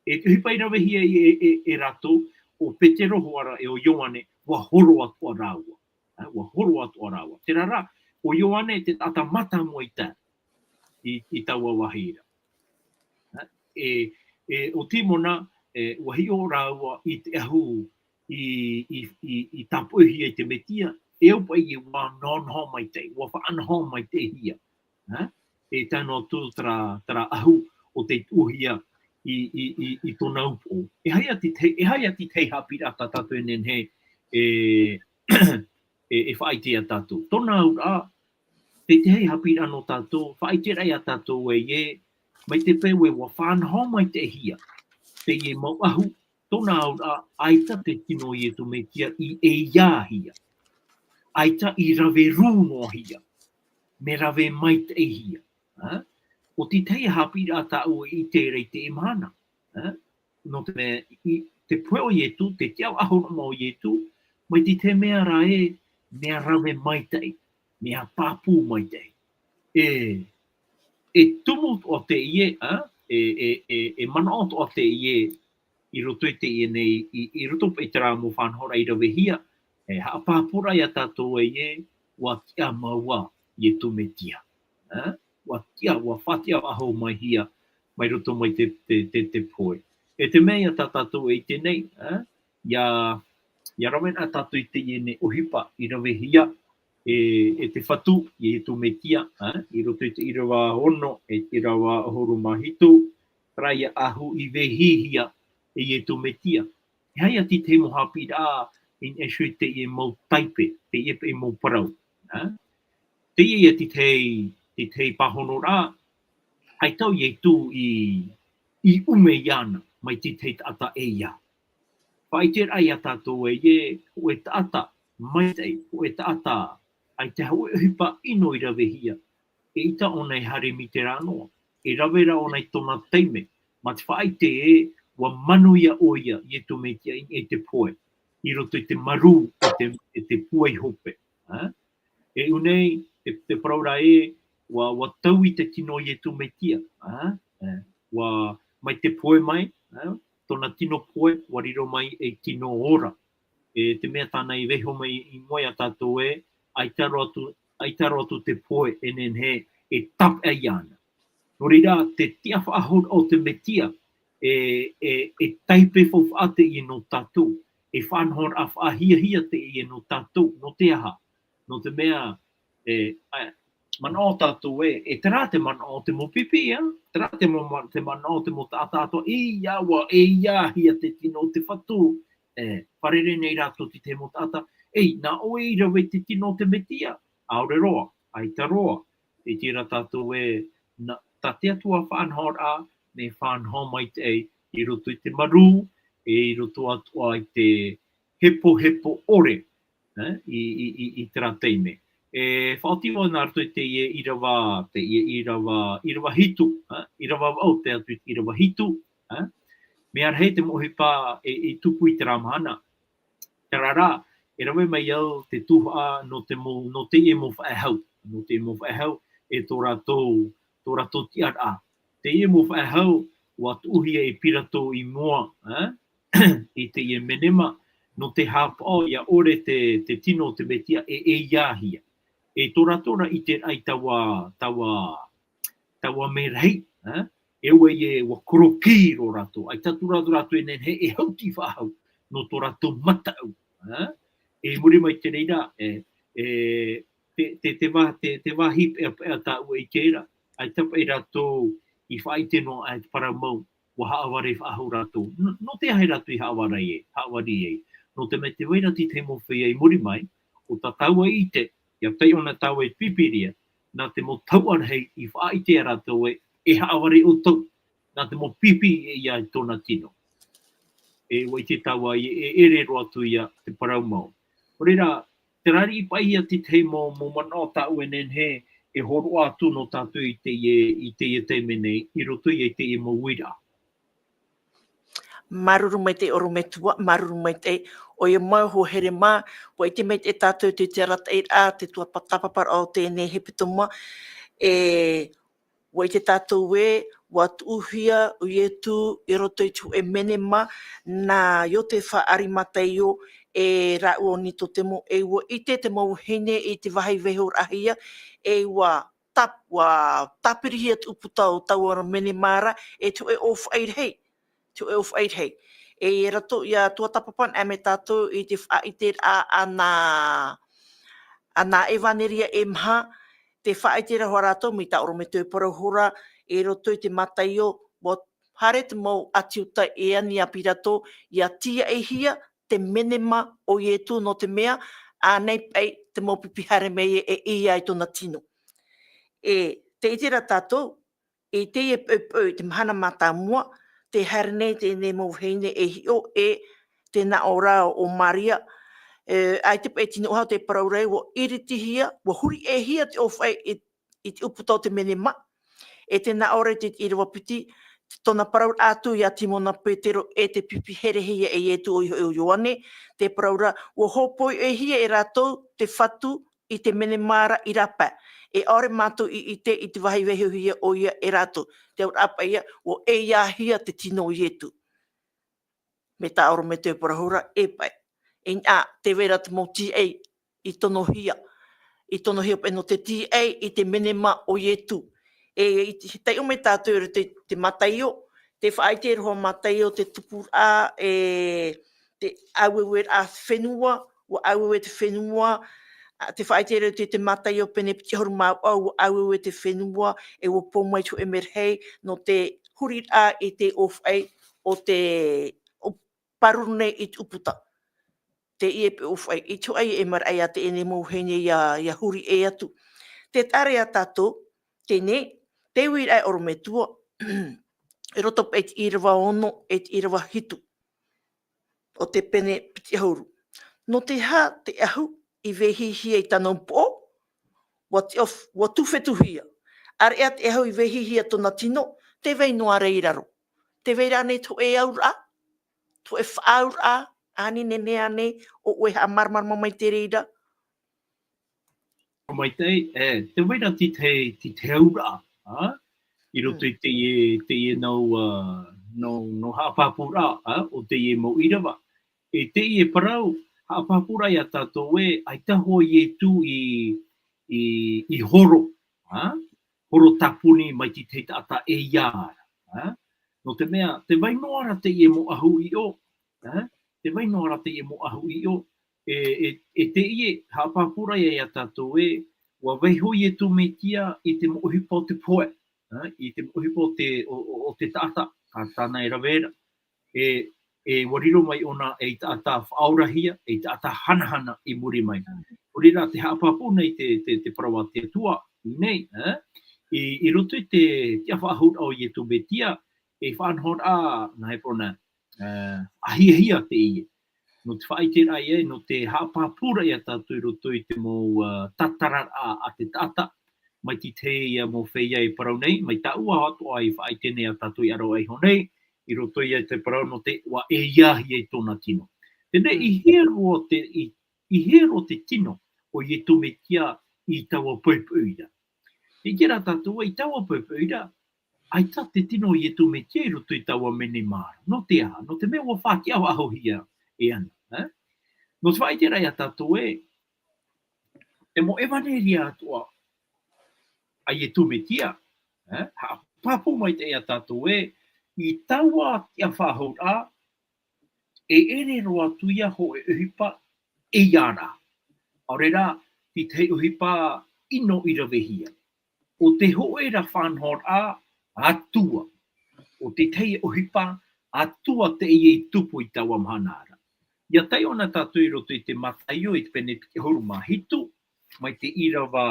E te ʻohipa i ravehia e, e, e, e rātou, ʻo Petero hoʻi ra e ʻo Ioane, ua horo atoʻa rāua. Ā, ua horo atoʻa rāua. Terā rā, ʻo Ioane te taʻata mātāmua i tae i, i taua vāhi ra. Ā, e, e, ʻo Timona, e, ua hiʻo rāua i te ʻahu i, i, i, i tāpoʻihia e te Metia, e au paʻi ē ua nohonoho maitaʻi, ua faʻanoho maitaʻihia. Ā? E tae noa atu terā, terā ʻahu ʻo tei tuʻuhia i, i, i, i tōna upoʻo. E aha ia te tahi, e aha ia te tahi haʻapiʻiraʻa tā tātou e nehenehe e, e, e faʻaʻite ia tātou. Tōna auraʻa, te tahi haʻapiʻiraʻa nō tātou, faʻaʻiteraʻa ia tātou ē, mai te peu ē ua faʻanoho maitaʻihia teie mau ʻahu, tōna auraʻa, ʻaita te tino o Ietu Metia i ʻeiāhia. ʻAita i rave rū noa hia. Mea rave maitaʻihia. Ā? ʻO te tahi haʻapiʻiraʻa tāʻu e ʻite ra i teie mahana. Ā? Nō te mea, i te pohe o Ietu, te tiʻa faʻahou o Ietu, mai te tahi mea ra ē, mea rave maitaʻi, mea pāpū maitaʻi. E, e tumu atoʻa teie, ā? E, e, e, e manaʻo atoʻa teie, i roto i teie nei, i, i roto paʻi terā mau faʻanahoraʻa i ravehia, e haʻapāpūraʻa ia tātou ē, ua tiʻa mau ā Ietu Metia. Ā? Ua tiʻa, ua faʻatiʻa faʻahou mai hia, mai roto mai te, te, te, te pohe. E te mea ia tā tātou e ʻite nei, ā? ʻIa, ʻia rave na tātou i teie nei ʻohipa i ravehia e, e te Fatu, ia Ietu Metia, ā? I roto i te ʻīrava ono, e te ʻīrava ʻahuru mā hitu, terā ia ʻahu i vehihia e Ietu Metia. E aha ia te tahi mau haʻapiʻiraʻa i niʻa iho i teie mau taipe, teie paʻi mau parau. Ā? Teie ia te tahi, te tahi pāhonoraʻa, ʻaita ʻo Ietu i, i ʻume iāna, mai te tahi taʻata ʻeiā. Faʻaʻiteraʻa ia tātou ē, hōʻē taʻata maitaʻi, hōʻē taʻata, ʻaita hōʻē ʻohipa ʻino i ravehia, eʻita ʻōna e haere mai terā noa, e rave rā ʻōna i tōna taime, mā te faʻaʻite ē, ua manuia ʻoia, Ietu Metia i niʻa i te pohe, i roto i te marū, e te, e te pūai hope. Ā? E ʻū nei, te, te parau ra ē, ua, ua taui te tino o Ietu Metia. Ā? Ā. ʻUa mai te poe mai, ā, tōna tino poe, ʻua riro mai ei tino ora. E te mea tāna i vaiiho mai i mua ia tātou ē, ʻaita roa atu, ʻaita roa atu te poe e nehenehe e tāpeʻa iāna. Nō reira, te tiʻafaʻahouraʻa o te Mesia, e, e, e taipe faufaʻa teie nō tātou, e faʻanahoraʻa faʻahiahia teie nō tātou, nō te aha? Nō te mea, e, ā, manaʻo tātou ē, e terā te manaʻo o te mau pipi, ā? Terā te mau ma-, te manaʻo o te mau taʻata atoʻa, ʻeiā, ʻua ʻeiāhia te tino o te Fatu, e, fārerei nei rātou te tahi mau taʻata, ei, nā ʻoe i rave i te tino o te Mesia, ʻaore roa, ʻaita roa, e tei ira tātou ē, nā, tā te Atua faʻanahoraʻa, mea faʻanaho maitaʻi, i roto i te marū, e i roto atoʻa i te hepohepo ʻore, ā, i, i, i, i terā taime. E faʻaoti vau nā roto i teie ʻīrava, teie ʻīrava, ʻīrava hitu, ā, ʻīrava vaʻu tae atu i te ʻīrava hitu, ā. Mea rahi te mau ʻohipa e, e tupu i terā mahana. Terā rā, e rave mai au te tuhaʻa nō te mau, nō teie mau faʻehau, nō teie mau faʻehau, e tō rātou, tō rātou tiʻaraʻa. Teie mau faʻehau, ʻua tuʻuhia e Pirato i mua, ā, i teie menema, nō te haʻapaʻo ʻia ʻore te, te tino o te Mesia e, e ʻeiāhia. E tō rātou ra ʻiteraʻa i taua, taua, taua merahi, ā? E ʻua ʻia, ʻua korokī roa rātou. ʻAita atu rātou, rātou e nehenehe e hauti faʻahou, nō tō rātou mataʻu, ā? I muri mai i te reira, e, e, te, te, te vā-, te, te vāhi peʻapeʻa tāʻu e ʻite ra, ʻaita paʻi rātou i faʻaʻite noa aʻe te parau mau, ʻua haʻavare faʻahou rātou. N-, nō te aha rātou i haʻavare ai, haʻavare ai? Nō te mea tē vai ra te tahi mau feiā i muri mai, ʻo tā tāua i ʻite, ʻia taiʻo na tāua i te Pīpīria, nā te mau tauʻa rahi i faʻaʻite ia rātou ē, e haʻavare ʻoutou, nā te mau pipi ʻeiā i tōna tino. E, ʻua ʻite tāua ē, e ʻere roa atu ia te parau mau. Nō reira, terā riʻi paʻi ia te tahi mau, mau manaʻo tāʻu e nehenehe e hōroʻa atu nō tātou i teie, i teie taime nei, i roto ia i teie mau uiraʻa. Māuruuru maitaʻi ʻorometua, māuruuru maitaʻi. ʻOia mau, hoa here mā, ʻua ʻite maitaʻi tātou i te, te arataʻiraʻa, te tuatāpaparaʻa o teie nei hepetoma, e, ʻua ʻite tātou ē, ʻua tuʻuhia ʻo Ietu i roto i te hōʻē menema, nā Iotefa ʻArimataio, e rāua ʻo Nikotemo, e ʻua ʻite te mau vahine i te vāhi vaiihoraʻahia, e ʻua tāp-, ʻua tāpirihia te ʻūputa o taua menema ra, e te hōʻē ʻōfaʻi rahi, te hōʻē ʻōfaʻi rahi. E rātou, ʻia tuatāpapa anaʻe mai tātou i te faʻaʻiteraʻa a nā, a nā ʻevaneria e maha, te faʻaʻiteraʻa hoʻi rātou, mai tā ʻorometua e parau ra, i roto i te Mataio, ʻua haere te mau ʻāti Iuta e ani ia Pirato, ʻia tīaʻihia te menema o Ietu nō te mea, ānei paʻi te mau pipi haere mai e, e ʻia i tōna tino. E, tē ʻite ra tātou, i teie poʻipoʻi, te mahana mātāmua, tē haere nei teie nei mau vahine e hiʻo, e te naʻo ra o Maria, e, ʻaita paʻi e tino ʻohie te parau ra ē, ʻua iritihia, ʻua huri ʻē hia te ʻōfaʻi i, i te ʻūputa o te menema, e te naʻo ra i te ʻīrava piti, tōna parauraʻa atu ia Simona Petero e tē pipi herehia e Ietu ʻoia hoʻi ʻo Ioane, te parau ra, ʻua hōpoi ʻē hia e rātou te Fatu i te menema ra i rāpae. E ʻaore mātou i ʻite i te vāhi vaiihohia ʻoia e rātou. Te auraʻa paʻi ïa, ʻua ʻeiāhia te tino o Ietu. Mai tā ʻorometua e parau ra, e paʻi. E, ā, tē vai ra te mau tīaʻi i tonohia. I tonohia paʻi nō te tīaʻi i te menema o Ietu. E, i te, taiʻo mai tātou i roto i te Mataio, tē faʻaʻite ra hoʻi Mataio te tupuraʻa, e, te ʻāueueraʻa fenua, ʻua ʻāueue te fenua, ā, tē faʻaʻite ra i te, te Mataio pene piti ʻahuru mā vaʻu, ʻua ʻāueue te fenua, e ʻua pou mai te hōʻē merahi, nō te huriraʻa i te ʻōfaʻi o te, ʻo pāruru nei i te ʻūputa. Teie paʻi ʻōfaʻi, i te hōʻē e maraʻa ia teie nei mau vahine ʻia, ʻia huri ʻē atu. Tē taʻa ra ia tātou, teie nei, te uiraʻa e ʻorometua, i roto paʻi i te ʻīrava ono, e te ʻīrava hitu. ʻO te pene piti ʻahuru. Nō te aha te ʻahu i vehihia i tāna upoʻo, ʻua te of-, ʻua tūfetuhia. ʻAreʻa te ʻahu i vehihia tōna tino, tē vai noa ra i raro. Tē vai ra ānei te hōʻē auraʻa, te hōʻē faʻaauraʻa, ānei, nehenehe ānei, ʻo ʻoe e haʻamāramarama mai i te reira. Maitaʻi, e, tē vai ra te, te, te auraʻa, ā? i roto i teie, teie nau, ā, nau, nau haʻapāpūraʻa, ā, o teie mau ʻīrava. E teie parau, haʻapāpūraʻa iā tātou ē, ʻaita hoʻi Ietu i, i, i horo, ā? Horo tāpuni mai te tahi taʻata e ia ra, ā? Nō te mea, tē vai noa ra teie mau ʻahu ʻiʻo, ā? Tē vai noa ra teie mau ʻahu ʻiʻo, e, e, e teie, haʻapāpūraʻa iā tātou ē, ʻua vaiiho Ietu Metia i te mau ʻohipa o te pohe, ā? I te mau ʻohipa o te, o, o, o te taʻata, ā, tāna e rave ra. E, e ʻua riro mai ʻōna ei taʻata faʻaorahia, ei taʻata hanahana i muri mai. Nō reira, tē haʻapāpū nei te, te, te parau a te Atua, i nei, ā? I, i roto i te, te tiʻafaʻahouraʻa o Ietu Metia, e faʻanahoraʻa, nā hea parau na, ā, ʻahiahia teie. Nō te faʻaʻiteraʻa ē, nō te haʻapāpūraʻa iā tātou i roto i te mau, ā, tātararaʻa a te taʻata, mai te tahi ia mau feiā e parau nei, mai tāʻua atoʻa i faʻaʻite nei iā tātou i ʻaro ai iho nei, i roto ia i te parau nō te ʻua e ia hia i tōna tino. Teie nei, i hea roa te, i, i hea roa te tino o Ietu Metia i taua poʻipoʻi ra. I terā tātou, i taua poʻipoʻi ra, ʻaita te tino o Ietu Metia i roto i taua menemā ra. Nō te aha? Nō te mea ʻua faʻatiʻafaʻahouhia e ana, ā? Nō te faʻaʻiteraʻa iā tātou ē, te mau ʻevaneria atoʻa a Ietu Metia, ā? Haʻapāpū maitaʻi iā tātou ē, i taua tiʻafaʻahouraʻa, e ʻere roa atu ia hōʻē ʻohipa e ia ra. ʻAore rā, te tahi ʻohipa ʻino i ravehia. ʻO te hōʻē ra faʻanahoraʻa Atua. ʻO te tahi ʻohipa Atua teie i tupu i taua mahana ra. ʻIa taiʻo na tātou i roto i te Mataio i te pene piti ʻahuru mā hitu, mai te ʻīrava,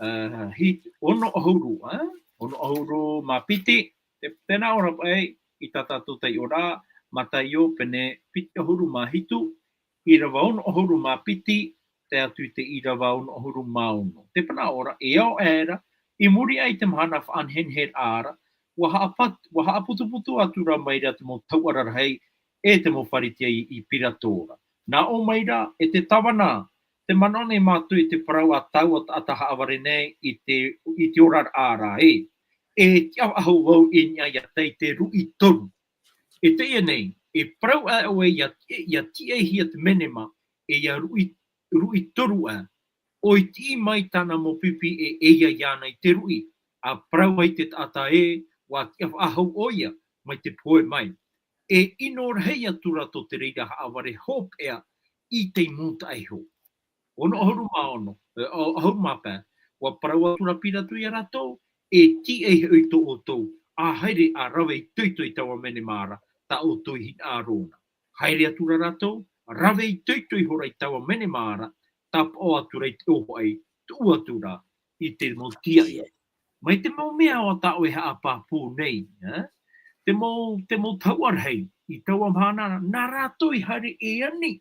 ā, hit-, ono ʻahuru, ā? Ono ʻahuru mā piti, te, tē nā ʻō ra paʻi, i tā tātou taiʻoraʻa, Mataio pene piti ʻahuru mā hitu, ʻīrava ono ʻahuru mā piti, tae atu i te ʻīrava ono ʻahuru mā ono. Tē pānaʻo ra, e ao aʻera, i muri aʻe i te mahana faʻanehenehe ra, ʻua haʻapat-, ʻua haʻaputuputu atu ra mai ra te mau tauʻara rahi, e te mau Pharisea i, i Pirato ra. Nā ʻō mai ra, e te tāvana, tē manaʻo nei mātou i te parau a taua taʻata haʻavare nei i te, i te oraraʻa ra ē. E tiʻafaʻahou vau i niʻa iā tae i te ruʻi toru. E teie nei, e parau aʻe ʻoe ʻia, ʻia tiʻaihia te menema, e ʻia ruʻi, ruʻi toru aʻe. ʻOia, tiʻi mai tāna mau pipi e, e ʻeiaha iāna i te ruʻi, ʻa parau mai te taʻata ē, ʻua tiʻafaʻahou ʻoia, mai te pohe mai. E ʻino rahi atu ra tō te reira haʻavare hopeʻa i te mūtaʻa iho. Ono ʻahuru mā ono, e, ʻa-, ʻahuru mā pae, ʻua parau atu ra Pirato iā rātou, e tiʻa hoʻi tō ʻoutou, ʻa haere ʻa rave itoito i taua menema ra, tā ʻoutou i hinaʻaro na. Haere atu ra rātou, rave itoito ihora i taua menema ra, tāpaʻo atu ra i te ʻōfaʻi, tuʻu atu ra i te mau tīaʻi. Mai te mau mea ʻo tā ʻoe haʻapāpū nei, ā? Te mau, te mau tauʻa rahi, i taua mahana, nā rātou i haere e ani,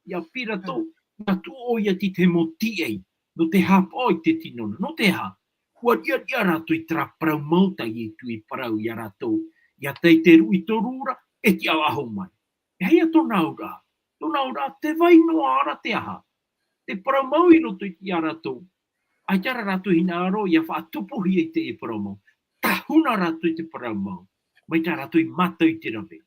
iā Pirato, nā tuʻu ʻoia i te mau tīaʻi, nō te haʻapaʻo i te tino, nō te aha? ʻUa riʻariʻa rātou i terā parau mau tā Ietu i parau iā rātou, ʻia tae i te ruʻi toru ra, e tiʻafaʻahou mai. E aha ia tōna auraʻa? Tōna auraʻa, tē vai noa ra te aha? Te parau mau i roto iā rātou. ʻAita rā rātou i hinaʻaro ʻia faʻatupuhia i te parau mau. Tahuna rātou i te parau mau. Mai tā rātou i mātau i te rave.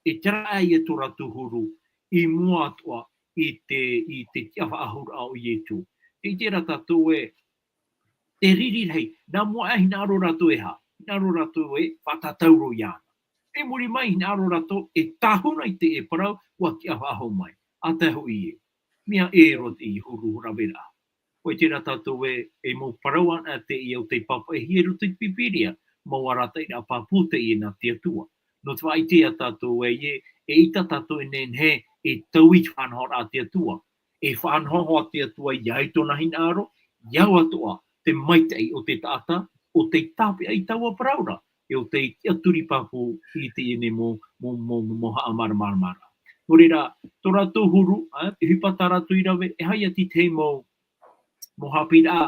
E terā aʻe ia tō rātou huru i mua atoʻa i te, i te tiʻafaʻahouraʻa o Ietu. Tē ʻite ra tātou ē, te riri rahi, nā mua aʻe hinaʻaro rātou e aha? Hinaʻaro rātou e faʻatātauro iāna. I muri mai hinaʻaro rātou e tahuna i te parau, ʻua tiʻafaʻahou mai. ʻA tae hoʻi ē, mea ʻē roa te huru raveraʻa. ʻOia terā tātou ē, e mau parau ana teie ʻo tei pāpaʻihia i roto i te Pīpīria, mau arataʻiraʻa pāpū teie nā te Atua. Nō te faʻaʻite ia tātou ē, e, eʻita tātou e nehenehe e taui i te faʻanahoraʻa a te Atua. E faʻanahonaho te Atua ʻia au i tōna hinaʻaro, ʻia au atoʻa te maitaʻi o te taʻata, ʻo tei tāpeʻa i taua parau ra, e ʻo tei tiʻaturi pāpū i teie nei mau, mau, mau, mau, mau haʻamāramaramaraʻa. Nō reira, tō rātou huru, ā, te ʻohipa tā rātou i rave, e aha ia te tahi mau, mau haʻapiʻiraʻa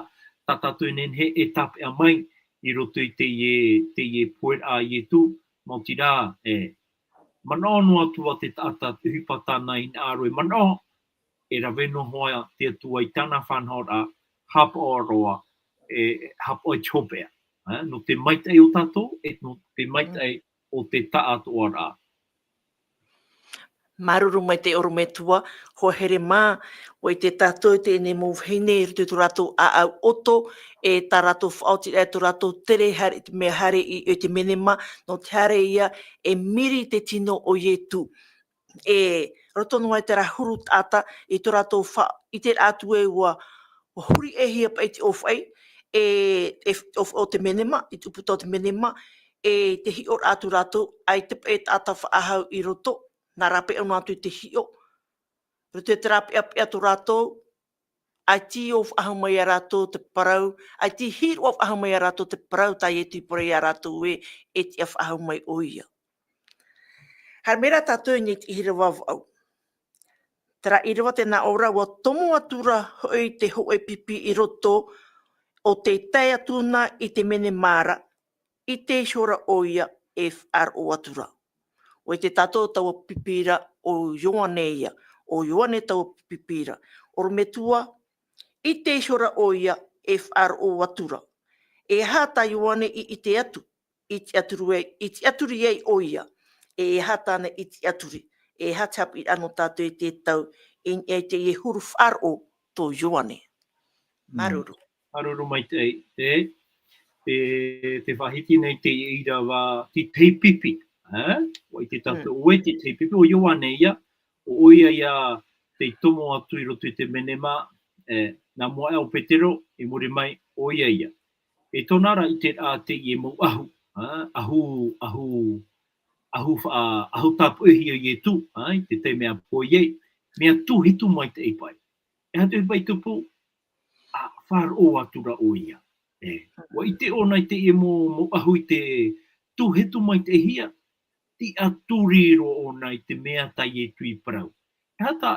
tā tātou e nehenehe e tāpeʻa mai i roto i teie, teie poheraʻa a Ietu, maoti rā, e, manaʻo noa atu ā te taʻata, te ʻohipa tāna i hinaʻaro e manaʻo, e rave noa hoʻi te Atua i tāna faʻanahoraʻa, haʻapaʻo roa, e, haʻapaʻo i te hopeʻa. ā, nō te maitaʻi o tātou, e nō te maitaʻi o te taʻatoʻaraʻa. Māuruuru maitaʻi ʻorometua, hoa here mā, ʻua ʻite tātou i teie nei mau vahine i roto i tō rātou ʻāʻau ʻoto, e tā rātou faʻaotiraʻa, tō rātou tere haere i te mea haere i, i te menema, nō te haere ia e miri te tino o Ietu. E roto noa i terā huru taʻata, i tō rātou fa-, i terā atu e ua, ua huri ʻē hia paʻi te ʻōfaʻi, e, e, ʻōf-, o te menema, i te ʻūputa o te menema, e te hiʻoraʻa atu rātou, ʻaita paʻi taʻata faʻahou i roto, nā rāpae ʻōna atu i te hiʻo. Roto i terā peʻapeʻa tō rātou, ʻaita i faʻahou mai ia rātou te parau, ʻaita i hīroʻa faʻahou mai ia rātou te parau tā Ietu i parau ia rātou ē, e tiʻa faʻahou mai ʻoia. Haere mai rā tātou i niʻa i te ʻīrava vaʻu. Terā ʻīrava tē nā ʻō ra, ʻua tomo atu ra hoʻi te hōʻē pipi i roto, ʻo tē tae atu na i te menema ra, ʻite iho ra ʻoia e faʻaroʻo atu ra. ʻUa ʻite tātou taua pipi ra ʻo Ioane ia, ʻo Ioane taua pipi ra. ʻOrometua, ʻite iho ra ʻoia e faʻaroʻo atu ra. E aha tā Ioane i ʻite atu, i tiʻaturi ai, i tiʻaturi ai ʻoia, e aha tāna i tiʻaturi, e aha te haʻapiʻiraʻa nō tātou i teie tau, i, i teie huru faʻaroʻo tō Ioane. Mm. Māuruuru. Māuruuru maitaʻi, e, e, tē faʻahiti nei teie ʻīrava te tahi pipi, ā? ʻUa ʻite tātou, mm, ʻo vai te tahi pipi, ʻo Ioane ia, ʻo ʻoia ia tei tomo atu i roto i te menema, e, nā mua aʻe ʻo Petero, i muri mai, ʻoia ia. E tōna ra ʻiteraʻa teie mau ʻahu, ā, ʻahu, ʻahu, ʻahu fa-, ʻahu tāpuʻihia e Ietu, ā, i te taime a poʻi ai, mea tūhitu maitaʻi paʻi. E aha te paʻi tupu, ʻa faʻaroʻo atu ra ʻoia. E, ʻua ʻite ʻōna i teie mau, mau ʻahu i te tūhitu maitaʻihia, tiʻaturi roa ʻōna i te mea tā Ietu i parau. E aha tā,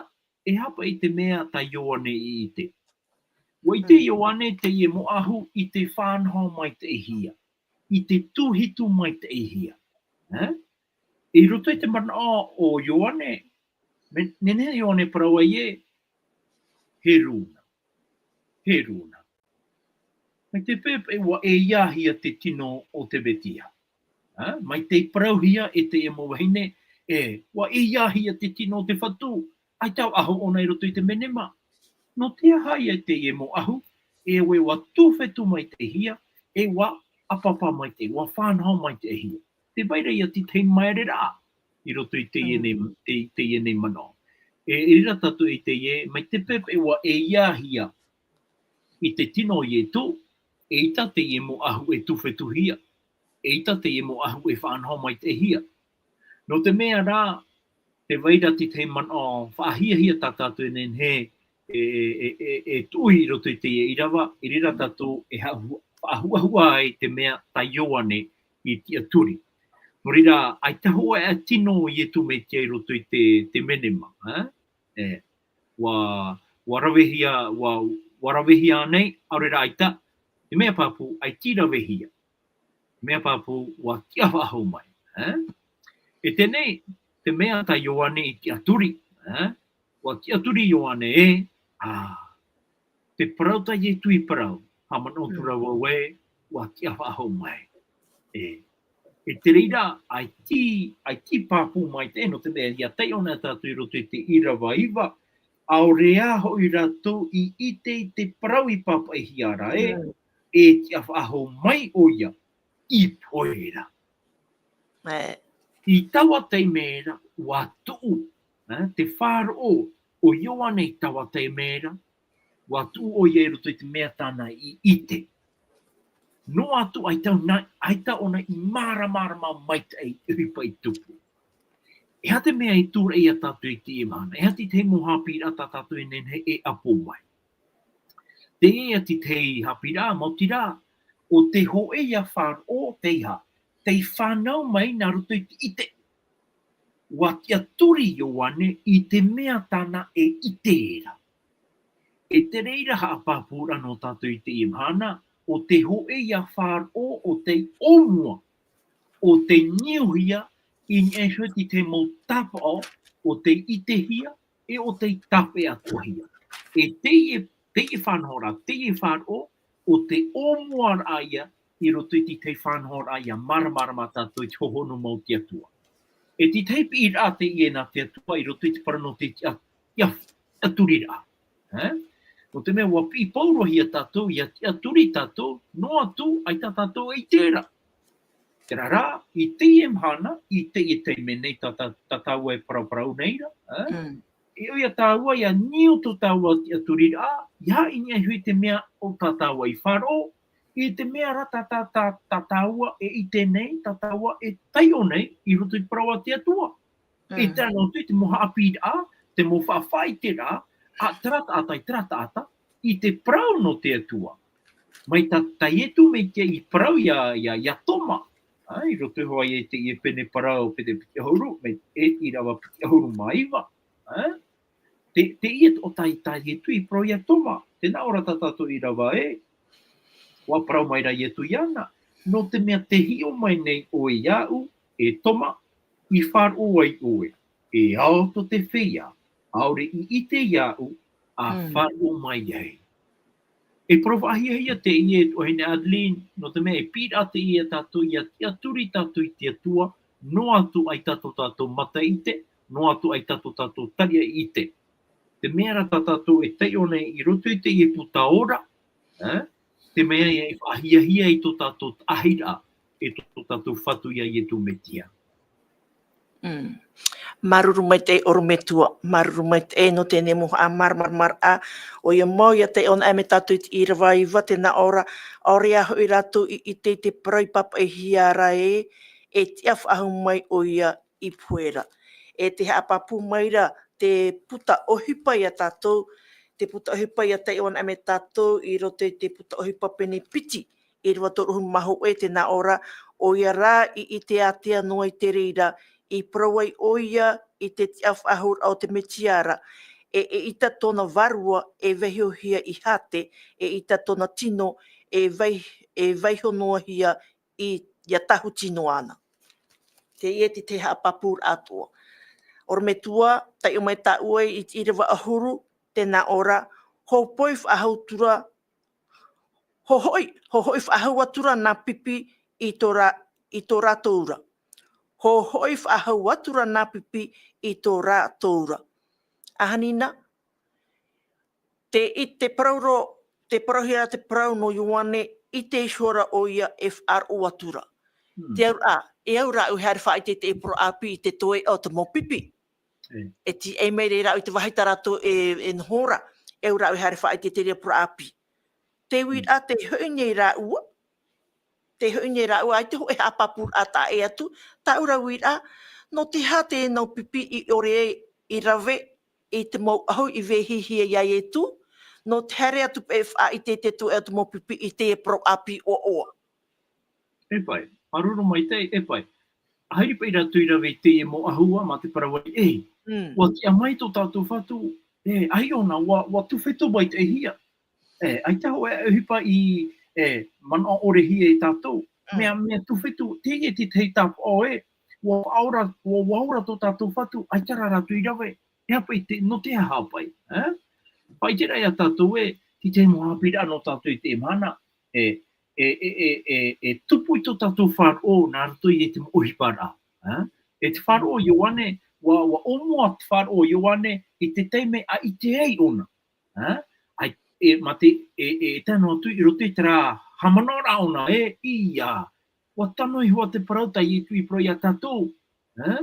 e aha paʻi te mea tā Ioane i ʻite. ʻUa ʻite, mm, Ioane teie mau ʻahu i te faʻanaho maitaʻihia, i te tūhitu maitaʻihia. Ā? I roto i te manaʻo o Ioane, mea, nehenehe Ioane e parau ai ē, he rūna. He rūna. Mai te peu paʻi ʻua ʻeiāhia te tino o te Mesia. Ā, mai tei parauhia e teie mau vahine, e, ʻua ʻeiāhia te tino o te Fatu, ʻaita e faʻahoʻi ʻōna i roto i te menema. Nō te aha ia teie mau ʻahu, e ʻua, ʻua tūfetu maitaʻihia, e ʻua ʻāpapa maitaʻi, ʻua faʻanaho maitaʻihia. Tē vai ra ia te tahi māereraʻa i roto i teie nei, mm, te, teie nei manaʻo. E, i reira tātou i teie, mai te peu paʻi ʻua ʻeiāhia i te tino o Ietu, eʻita teie mau ʻahu e tūfetuhia, eʻita teie mau ʻahu e faʻanaho maitaʻihia. Nō te mea rā, tē vai ra te tahi manaʻo faʻahiahia tā tātou e nehenehe e, e, e, e tuʻu i roto i teie ʻīrava, i reira tātou e haʻahu-, faʻahuʻahuʻa ai te mea tā Ioane i tiʻaturi. Nō reira, ʻaita hōʻē tino o Ietu Mesia i roto i te, te menema, ā? E, ʻua, ʻua ravehia, ʻua, ʻua ravehia nei, ʻaore rā ʻaita, te mea pāpū, ʻaita i ravehia. Mea pāpū, ʻua tiʻa faʻahou mai, ā? E teie nei, te mea tā Ioane i tiʻaturi, ā? ʻUa tiʻaturi Ioane ē, ā, te parau tā Ietu i parau, haʻamanaʻo atu ra vau ē, ʻua tiʻa faʻahou mai. E, e te reira, ʻaita, ʻaita i pāpū maitaʻi, nō te mea, ʻia taiʻo na tātou i roto i te ʻīrava iva, ʻaore ā hoʻi rātou i ʻite i te parau i pāpaʻihia ra ē, mm, e tiʻa faʻahou mai ʻoia, i pohe ra. E. I taua taime ra, ʻua tuʻu, ā, te faʻaroʻo o Ioane i taua taime ra, ʻua tuʻu ʻoia i roto i te mea tāna i ʻite. Noa atu ʻaita ʻōna, ʻaita ʻōna i māramarama maitaʻi i te ʻohipa i tupu. E aha te mea i tūraʻi ia tātou i teie mahana? E aha te tahi mau haʻapiʻiraʻa tā tātou e nehenehe e ʻapo mai? Teie te tahi haʻapiʻiraʻa, maoti rā, ʻo te hōʻē ia faʻaroʻo tei aha, tei fānau mai nā roto i te ʻite. ʻUa tiʻaturi Ioane i te mea tāna e ʻite ra. E te reira haʻapāpūraʻa nō tātou i teie mahana, ʻo te hōʻē ia faʻaroʻo, ʻo tei ʻōmua, ʻo tei niuhia i niʻa iho i te tahi mau tāpaʻo, ʻo tei ʻitehia, e ʻo tei tāpeʻa atoʻahia. E teie, teie faʻanahoraʻa, teie faʻaroʻo, ʻo te ʻōmuaraʻa ia i roto i te tahi faʻanahoraʻa ia māramarama tātou i te hohonu mau o te Atua. E te tahi piʻiraʻa teie nā te Atua i roto i te parau nō te tiʻa-, tiʻa-, tiʻaturiraʻa. E? Nō te mea ua piʻi paurohia tātou, ia tiʻaturi tātou, noa atu, ʻaita tātou e ʻite ra. Terā rā, i teie mahana, i teie taime nei tā, tā, tā tāua e paraparau nei ra, e? Mm. E ʻoia tāua, ia niu tō tāua tiʻaturiraʻa, ia haʻi i niʻa iho i te mea o tā tāua i faʻaroʻo, i te mea rā tā, tā, tā, tā tāua e ʻite nei, tā tāua e taiʻo nei, i roto i te parau a te Atua. E Mm. tae noa atu i te mau haʻapiʻiraʻa, te mau faʻaʻiteraʻa, a terā taʻata, i terā taʻata, i te parau nō te Atua. Mai tā, tā Ietu Metia i parau ia, ia, ia Toma. Ā, i roto iho ā i teie pene parau, pene piti ʻahuru, mai te ʻīrava piti ʻahuru mā iva. Ā? Te, teie o tā, tā Ietu i parau ia Toma. Tē nā ʻō ra tā tātou ʻīrava ē. ʻUa parau mai ra Ietu iāna. Nō te mea tē hiʻo mai nei ʻoe iāʻu, e Toma, i faʻaroʻo ai ʻoe. E ao tō te feiā, ʻaore i ʻite iāʻu, a Mm. faʻaroʻo mai ai. E parau faʻahiahia teie e tuahine Adeline, nō te mea e piʻiraʻa teie ia tātou, ia tiʻaturi tātou i te Atua, noa atu ʻaita tō tātou mata ʻite, noa atu ʻaita tō tātou tariʻa ʻite. Te mea rā tā tātou e taiʻo nei i roto i teie puta ora, e? Te mea ia i faʻahiahia i tō tātou taʻahiraʻa, e tō tātou Fatu ia Ietu Metia. Mm. Māuruuru maitaʻi ʻorometua, māuruuru maitaʻi nō teie mau haʻamāramaramaraʻa, ʻoia mau ia taiʻo na mai tātou i te ʻīrava iva tē nā ʻō ra, ʻaore ā hoʻi rātou i, i te, te parau i pāpaʻihia ra ē, e tiʻa faʻahou mai ʻoia i pohe ra. E tē haʻapāpū mai ra te puta ʻohipa ia tātou, te puta ʻohipa ia taiʻo na mai tātou i roto i te puta ʻohipa pene piti, ʻīrava toru ʻahuru mā hōʻē tē nā ʻō ra, ʻoia rā i, i te ātea noa i te reira, i parau ai ʻoia i te tiʻa faʻahouraʻa o te Metia ra, e, eʻita tōna vārua e vaihohia i hāte, eʻita tōna tino e vai-, e vaiho noa hia i, ia tahu tino ana. Teie te, te haʻapāpūraʻa atoʻa. ʻOrometua, taiʻo mai tāʻu i te ʻīrava ʻahuru, tē nā ʻō ra, hōpoi faʻahou atu ra, hōhoi, hōhoi faʻahou atu ra nā pipi i tō rā-, i tō rātou ra. Hōhoi faʻahou atu ra nā pipi i tō rātou ra. ʻAhani na, te, i te parau ro-, te parauhia ra te parau nō Ioane, ʻite iho ra ʻoia e faʻaroʻo atu ra. Hmm. Te auraʻa, e au ra au e haere faʻaʻite i te parau ʻāpī i te toeʻa o te mau pipi. E. E tiʻa mai ra au i te vāhi tā rātou e, e noho ra, e au ra au e haere faʻaʻite i te reira parau ʻāpī. Te uiraʻa, tē hoʻi nei rāua, tē hoʻi nei rāua, ʻaita hōʻē haʻapāpūraʻa taʻa ʻē atu, tāʻu ra uiraʻa, nō te aha te nau pipi i ʻore ai i rave i te mau ʻahu i vehihia ia Ietu, nō te haere atu paʻi e faʻaʻite i te toeʻa o te mau pipi i te parau ʻāpī ʻoaʻoa. E pai, māuruuru maitaʻi, e pai. Haere paʻi rātou i rave i teie mau ʻahu ā, mā te parau ai, e, Mm. ʻua tiʻa mai tō tātou Fatu, e, ʻaita ʻōna, ʻua, ʻua tūfetu maitaʻihia. E, ʻaita hōʻē ʻohipa i, e, manaʻo ʻorehia e tātou. Mm. Mea, mea tūfetu, teie te tahi tāpaʻo ē, ʻua ora, ʻua, ʻua ora tō tātou Fatu, ʻaita rā rātou i rave. E aha paʻi te, nō te aha paʻi, e? Faʻaʻite ra ia tātou ē, te tahi mau haʻapiʻiraʻa nō tātou i teie mahana, e, e, e tupu i tō tātou faʻaroʻo nā roto i te mau ʻohiparaʻa, e? E te faʻaroʻo o Ioane, ʻua, ʻua ʻōmua te faʻaroʻo o Ioane i te taime a ʻite ai ʻōna, e? ʻAi, e, mā te, e, e, e tae noa atu i roto i terā haʻamanaʻoraʻa ʻōna, e, ʻia, ʻua tano iho ā te parau tā Ietu i parau ia tātou, e?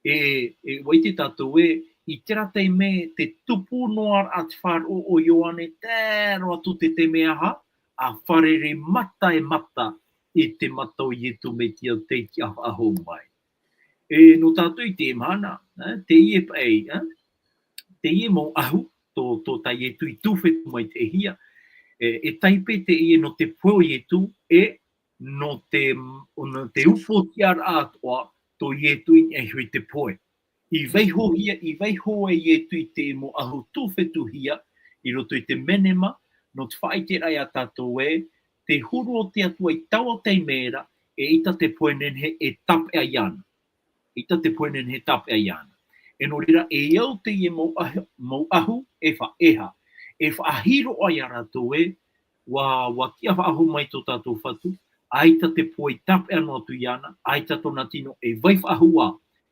E, e, ʻua ʻite tātou ē, i terā taime tē tupu noa ra te faʻaroʻo o Ioane, tae roa atu te taime aha, ʻa fārerei mata e mata i te mata o Ietu Metia tei tiʻa faʻahou mai. E, nō tātou i teie mahana, e, teie paʻi, e, teie mau ʻahu, tō, tō tā Ietu i tūfetu maitaʻihia, e, e taipe teie nō te pohe o Ietu, e, nō te, nō te upoʻotiʻaraʻa atoʻa tō Ietu i niʻa iho i te pohe. I vaihohia, i vaiho ai Ietu i te mau ʻahu tūfetuhia i roto i te menema, nō te faʻaʻiteraʻa ia tātou ē, te huru o te Atua i taua taime ra, eʻita te pohe nehenehe e tāpeʻa iāna. ʻAita te pohe nehenehe e tāpeʻa iāna. E nō reira, e au teie mau ʻah-, mau ʻahu, e faʻaʻeha, e faʻahiroʻa ia rātou ē, ʻua, ʻua tiʻa faʻahou mai tō tātou Fatu, ʻAita te poe i tāpeʻa noa atu iāna, ʻaita tōna tino e vai faʻahou ā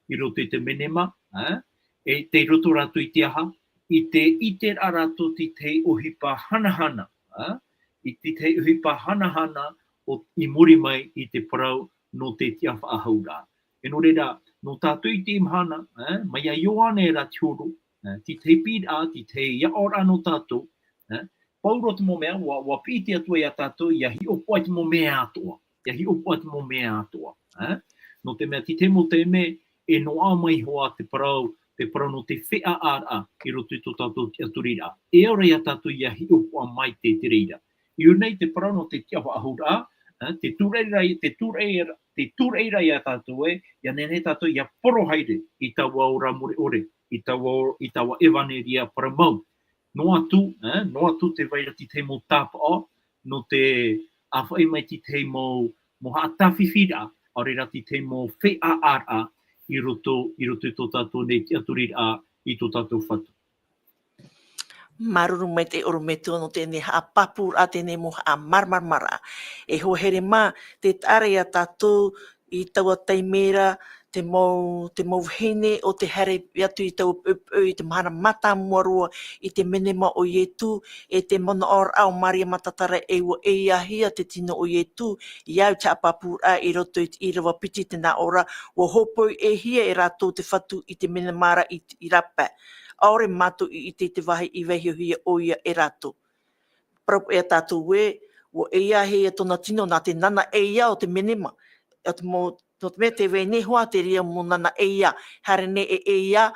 i roto i te menema, ā, e tei roto rātou i te aha, i te ʻiteraʻa rātou i te tahi ʻohipa hanahana, ā, i te tahi ʻohipa hanahana o, i muri mai i te parau nō te tiʻafaʻahouraʻa. E nō reira, nō tātou i teie mahana, ā, mai iā Ioane rā te huru, ā, te tahi piʻiraʻa, te tahi aʻoraʻa nō tātou, ā, Paulo te mau mea, ʻua, ʻua piʻi te Atua iā tātou, ʻia hiʻopoʻa i te mau mea atoʻa. ʻIa hiʻopoʻa i te mau mea atoʻa, ā? Nō te mea, te tahi mau taime, e noaʻa mai hoʻi te parau, te parau nō te feiā ʻāraʻa i roto i tō tātou tiʻaturiraʻa. E ʻaore iā tātou ʻia hiʻopoʻa maitaʻi i te reira. I ʻō nei te parau nō te tiʻafaʻahouraʻa, ā, te tūraʻi ra, te tūraʻi ra, te tūraʻi ra iā tātou ē, ʻia nehenehe tātou ʻia poro haere i taua ora mure ʻore, i taua, i taua ʻevaneria parau mau. Noa atu, ā, noa atu tē vai ra te tahi mau tāpaʻo, nō te ʻāfaʻi mai i te tahi mau, mau haʻatāfifiraʻa, ʻaore rā te tahi mau feiā ʻāraʻa i roto, i roto i tō tātou nei tiʻaturiraʻa i tō tātou Fatu. Māuruuru maitaʻi ʻorometua nō teie haʻapāpūraʻa, teie mau haʻamāramaramaraʻa. E hoa here mā, tē taʻa ra iā tātou i taua taime ra, te mau, te mau vahine o tē haere atu i taua poʻipoʻi, i te mahana mātāmua roa i te menema o Ietu, e te manaʻoraʻa o Maria Matalara ē ʻua ʻeiahia te tino o Ietu, ʻia au te haʻapāpūraʻa i roto i te ʻīrava piti tē nā ʻō ra, ʻua hōpoi-ʻē-hia e rātou te Fatu i te menema ra i, i rāpae. ʻAore mātou i ʻite i te vāhi i vaihiohia ʻoia e rātou. Parau paʻi iā tātou ē, ʻua ʻeiahia tōna tino nā te nanaʻeia o te menema. ʻA te mau, nō te mea tē vai nei hoʻi te reira mau nanaʻeia, haere nei e ʻeiā,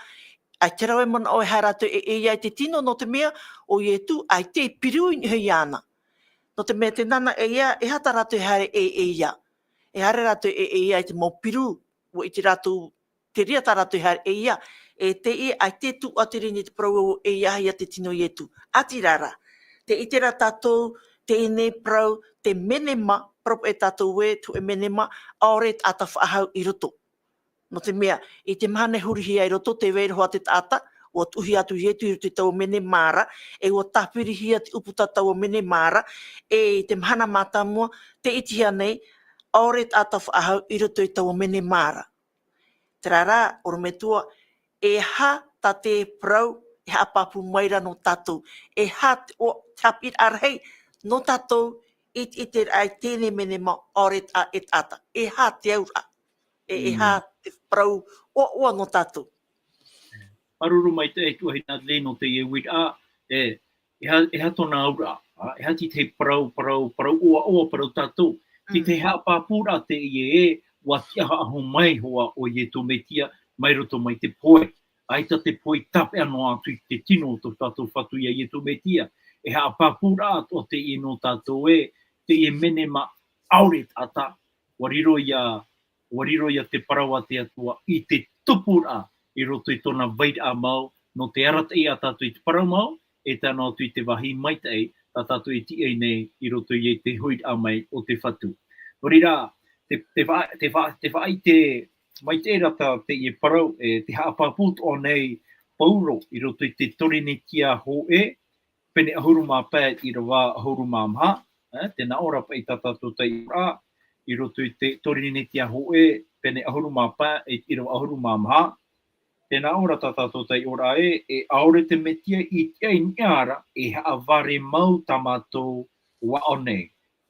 ʻaita rave manaʻo e haere rātou e ʻeiā i te tino, nō te mea ʻo Ietu, ʻaita e piru i niʻa iāna. Nō te mea te nanaʻeia, e aha tā rātou e haere e ʻeiā. E haere rātou e ʻeiā i te mau piru, ʻua ʻite rātou te reira tā rātou e haere e ʻeiā, e teie, ʻaita e tuʻu atu i teie nei te parau ē ʻua ʻeiahia te tino o Ietu. ʻĀtīrā rā, tē ʻite ra tātou, teie nei parau, te menema, parau paʻi iā tātou ē, te hōʻē menema, ʻaore taʻata faʻahou i roto. Nō te mea, i te mahana i hurihia i roto, tē vai ra hoʻi te taʻata, ʻua tuʻuhia atu Ietu i roto i taua menema ra, e ʻua tāpirihia te ʻūputa taua menema ra, e i te mahana mātāmua, tē ʻitehia nei, ʻaore taʻata faʻahou i roto i taua menema ra. Terā rā, ʻorometua, e aha tā te parau e haʻapāpū mai ra nō tātou? E aha te, ʻo, te haʻapiʻiraʻa rahi nō tātou i, i te, i teie nei menema ʻaore taʻa-, e taʻata? E aha te auraʻa? E, e aha te parau ʻoaʻoa nō tātou? Māuruuru maitaʻi e tuahine Adelaide nō teie uiraʻa, e, e aha, e aha tōna auraʻa, ā, e aha te tahi parau, parau, parau ʻoaʻoa, parau tātou. Te tahi haʻapāpūraʻa teie ē, ʻua tiʻafaʻahou mai hoʻi ʻo Ietu Metia, mai roto mai te poe. ʻAita te poe i tāpeʻa noa atu i te tino o tō tātou Fatu iā Ietu Metia. E haʻapāpūraʻa atoʻa teie nō tātou ē, teie menema ʻaore taʻata, ʻua riro ia, ʻua riro ia te parau a te Atua i te tupuraʻa i roto i tōna vairaʻa mau, nō te arataʻi ia tātou i te parau mau, e tae noa atu i te vāhi maitaʻi, tā tātou e tīaʻi nei i roto i te huiraʻa mai o te Fatu. Nō reira, te, te fa-, te fa-, te faʻaʻite maitaʻi ra tā teie parau, e te haʻapāpū atoʻa nei Paulo i roto i te Torinetia hōʻē, pene ʻahuru mā pae, ʻīrava ʻahuru mā maha, e, tē nā ʻō ra paʻi tā tātou taiʻoraʻa, i roto i te Torinetia hōʻē, pene ʻahuru mā pae, e ʻīrava ʻahuru mā maha, tē nā ʻō ra tā tātou taiʻoraʻa ē, e ʻaore te Metia i tiʻa i niʻa ra, e haʻavare mau tā mātou vaʻo nei.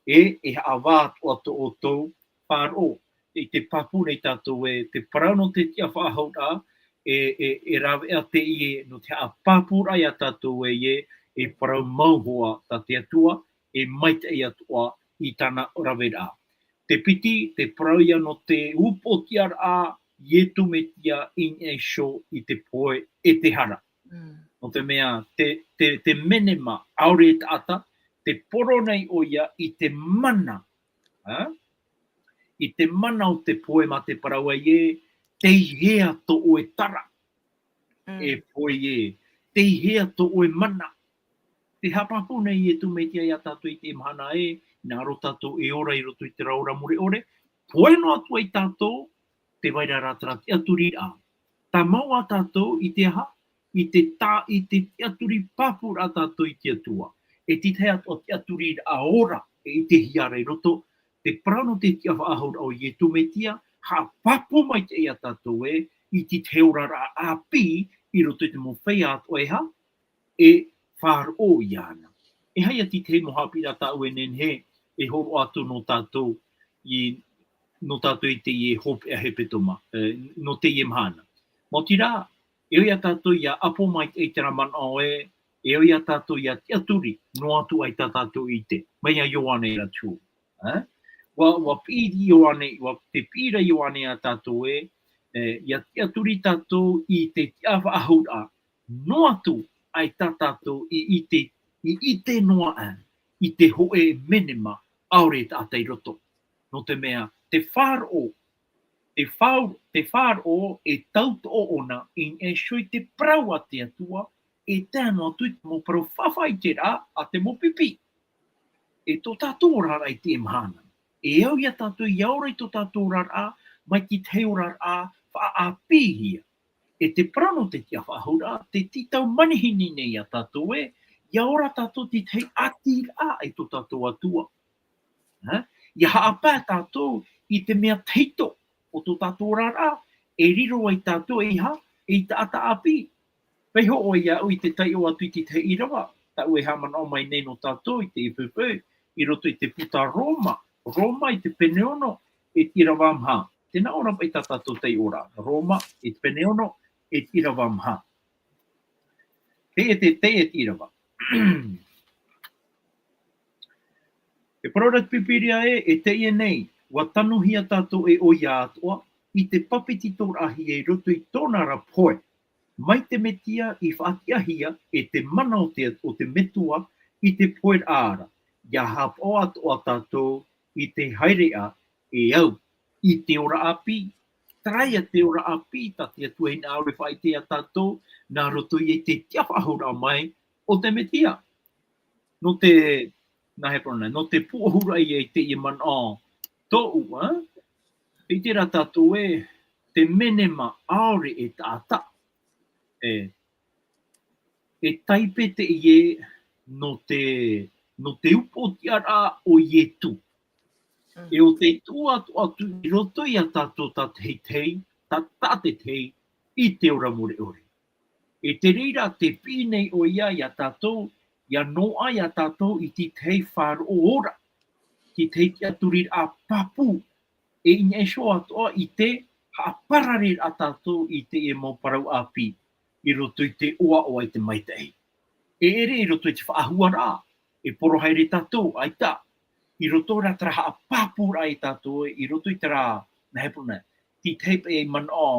E, e haʻavā atoʻa tō ʻoutou faʻaroʻo, i te pāpū nei tātou ē, te parau nō te tiʻafaʻahouraʻa, e, e, e rāveʻa teie nō te haʻapāpūraʻa iā tātou ē, e, e parau mau hoʻi tā te Atua, e maitaʻi atoʻa i tāna raveraʻa. Te piti, te parau ia nō te upoʻotiʻaraʻa Ietu Metia i niʻa iho i te poe e te hara. Mm. Nō te mea, te, te, te menema ʻaore taʻata, tē poro nei ʻoia i te mana, ā? I te mana o te poe mā te parau ai ē, teihea tō ʻoe tara, mm, e poe ē, teihea tō ʻoe mana. Te haʻapāpū nei Ietu Metia iā tātou i teie mahana ē, hinaʻaro tātou e ora i roto i terā ora mure ʻore, poe noa atu ai tātou, tē vai ra terā tiʻaturiraʻa. Tāmau ā tātou i te aha? I te tā-, i te tiʻaturi pāpūraʻa tātou i te Atua. E te tahi atoʻa tiʻaturiraʻa ora e ʻitehia ra i roto, te parau nō te tiʻa faʻahou o Iesu Mesia, haʻapāpū maitaʻi ia tātou ē, i te oraraʻa ʻāpī, i roto i te mau feiā atoʻa e hā, e faʻaroʻo iāna. E hia te tahi mau haʻapiʻiraʻa tāʻu e nehenehe e hōroʻa atu nō tātou i, nō tātou i teie hopeʻa hepetoma, e, nō teie mahana. Maoti rā, e ʻoi ia tātou ʻia ʻapo mai i terā manaʻo ē, e ʻoi ia tātou ʻia tiʻaturi, noa atu ʻaita tātou i ʻite, mai iā Ioane i rātou. E? ʻUa, ʻua piʻi Ioane, ʻua te piʻi ra Ioane ia tātou ē, e, ʻia tiʻaturi tātou i te tiʻa faʻahouraʻa, noa atu ʻaita tātou i ʻite, i ʻite noa aʻe, i te hōʻē menema ʻaore e taʻata i roto. Nō te mea, te faʻaroʻo, te faʻa-, te faʻaroʻo e tauturu ʻōna i niʻa iho i te parau a te Atua, e tae noa atu i te mau parau faʻaʻiteraʻa a te mau pipi. E tō tātou oraraʻa i teie mahana. E au ia tātou ʻia ora i tō tātou oraraʻa, mai te tahi oraraʻa faʻaʻāpīhia. E te parau nō te tiʻa faʻahouraʻa, tē tītau manihini nei ia tātou ē, ʻia ora tātou i te tahi ʻātīraʻa e tō tātou Atua. E? ʻIa haʻapae tātou i te mea tahito o tō tātou oraraʻa, e riro ai tātou e hā, ei taʻata ʻāpī. Vaiiho ʻoe iāʻu i te taiʻo atu i te tahi ʻīrava, tāʻu e haʻamanaʻo mai nei nō tātou i te ʻepepe, i roto i te puta Roma, Roma i te pene ono, e te ʻīrava maha. Tē nā ʻō ra paʻi tā tātou taiʻoraʻa, Roma i te pene ono, e te ʻīrava maha. Teie te, teie te ʻīrava. E parau ra te Pīpīria ē, e teie nei, ʻua tanuhia tātou e ʻoia atoʻa, i te papetitoraʻahia i roto i tōna ra pohe. Mai te Mesia i faʻatiʻahia e te mana o te, o te Metua i te pohe ra, ʻia haʻapaʻo atoʻa tātou i te haereʻa e au i te ora ʻāpī. Terā ia te ora ʻāpī, tā te Atua e hinaʻaro e faʻaʻite ia tātou, nā roto ia i te tiʻa faʻahouraʻa mai o te Mesia. Nō te, nā he parau nā, nō te pūʻohuraʻa ia i teie manaʻo tōʻu, ā? I terā tātou ē, te menema ʻaore e taʻata. E, e taipe teie nō te, nō te upoʻotiʻaraʻa o Iesu. Mm. E ʻo tei tuʻu atu, atu i roto ia tātou tātaʻitahi, tā, tātaʻitahi, i te ora mure ʻore. E te reira te piʻi nei ʻoia ia tātou, ʻia noaʻa ia tātou i te tahi faʻaroʻo ora, te tahi tiʻaturiraʻa pāpū, e i niʻa iho atoʻa i te haʻaparareraʻa tātou i teie mau parau ʻāpī, i roto i te ʻoaʻoa i te maitaʻi. E ʻere i roto i te faʻahuaraʻa, e poro haere tātou, ʻaita, i roto rā terā haʻapāpūraʻa ia tātou, i roto i terā, nā he parau nā, te tahi paʻi manaʻo,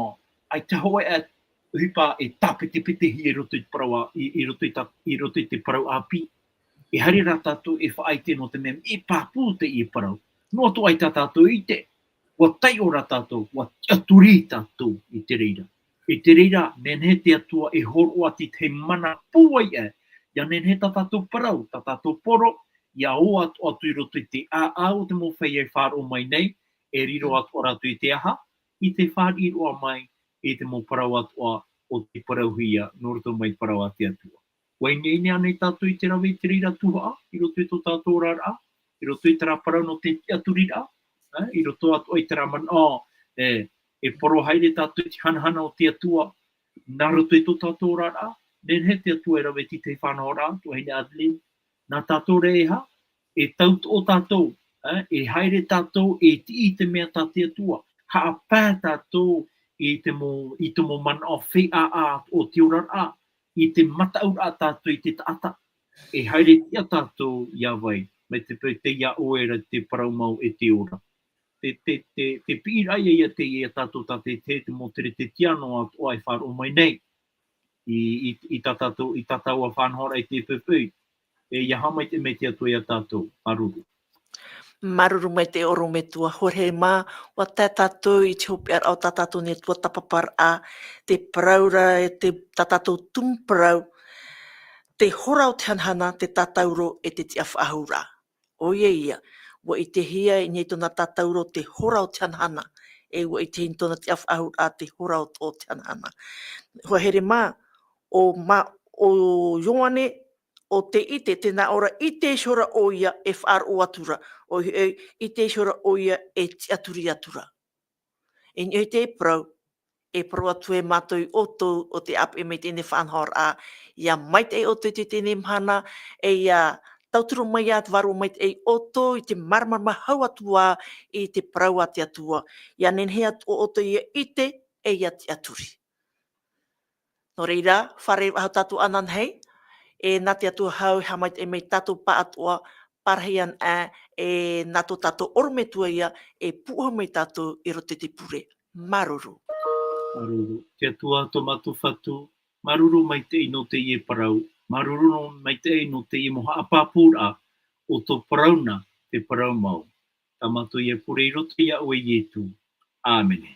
ʻaita hōʻē ʻohipa e tāpetepetehia i roto i te parau ʻā-, i, i roto i ta-, i roto i te parau ʻāpī. E haere rā tātou e faʻaʻite nō te mea e pāpū teie parau. Noa atu ʻaita tātou i ʻite, ʻua taiʻo rā tātou, ʻua tiʻaturi tātou i te reira. I te reira, nehenehe te Atua e hōroʻa i te mana pūai ʻē, ʻia nehenehe tā tātou parau, tā tātou poro, ʻia ō atu, atu i roto i te ʻāʻau o te mau feiā e faʻaroʻo mai nei, e riro atoʻa rātou i te aha, i te fāriʻi roa mai, i te mau parau atoʻa o te parauhia, nō roto mai parau a te Atua. ʻUa ineine ānei tātou i te rave i te reira tuhaʻa, i roto i tō tātou oraraʻa, i roto i terā parau nō te tiʻaturiraʻa, ā, i roto atoʻa i terā manaʻo, e, e poro haere tātou i te hanahana o te Atua, nā roto i tō tātou oraraʻa, nehenehe te Atua e rave i te faʻanahoraʻa, tuahine Adeline, nā tātou rā e hā, e tautoʻo tātou, ā, e haere tātou, e tiʻi i te mea tā te Atua, haʻapae tātou i te mau, i te mau manaʻo feiā o te oraraʻa, i te mataʻuraʻa tātou i te taʻata. E haere tiʻa tātou iā vai, mai te peu tei iā ʻoe ra te parau mau e te ora. Te, te, te, te piʻiraʻa ia, ia te, ia tātou tātaʻitahi, te mau Kerisetiano atoʻa e faʻaroʻo mai nei. I, i, i tā tātou, i tā tāua faʻanahoraʻa i te peu. E, ʻia haʻamaitaʻi mai te Atua ia tātou, māuruuru. Māuruuru maitaʻi ʻorometua Jorge mā, ʻua tae tātou i te hopeʻaraʻa o tā tātou nei tuatāpaparaʻa, te parau ra, e te, tā tātou tumu parau, te hora o te hanahana, te tātauro, e te tiʻa faʻahou ra. ʻOia ia, ʻua ʻitehia i niʻa i tōna tātauro te hora o te hanahana, e ʻua ʻitehia i tōna tiʻa faʻahou ra te hora o, o te hanahana. Hoa here mā, ʻo mā, ʻo Ioane, ʻo te ʻite, tē nā ʻō ra, ʻite iho ra ʻoia e faʻaroʻo atu ra, ʻoia hoʻi, ʻite iho ra ʻoia e tiʻaturi atu ra. E niʻa i te parau, e parau atu e mātou ia ʻoutou ʻo te ʻāpeʻe mai i teie faʻanahoraʻa, ʻia maitaʻi ʻoutou i teie mahana, e ʻia tauturu mai ā te Vārua Maitaʻi ia ʻoutou i te māramarama hau atu ā i te parau a te Atua, ʻia nehenehe atoʻa ʻoutou ʻia ʻite, e ʻia tiʻaturi. Nō reira, fārerei faʻahou tātou ananahi, e nā te Atua hau e haʻamaitaʻi mai ia tātou pāʻatoʻa, pārahi ana ā, e nā tō tātou ʻorometua ia, e pūʻohu mai ia tātou i roto i te pure. Māuruuru. Māuruuru. Te Atua tō mātou Fatu, māuruuru maitaʻi nō teie parau, māuruuru nō maitaʻi nō teie mau haʻapāpūraʻa, ʻo tō parau na te parau mau. Tā mātou ia pure i roto iā ʻoe Ietu. ʻĀmene.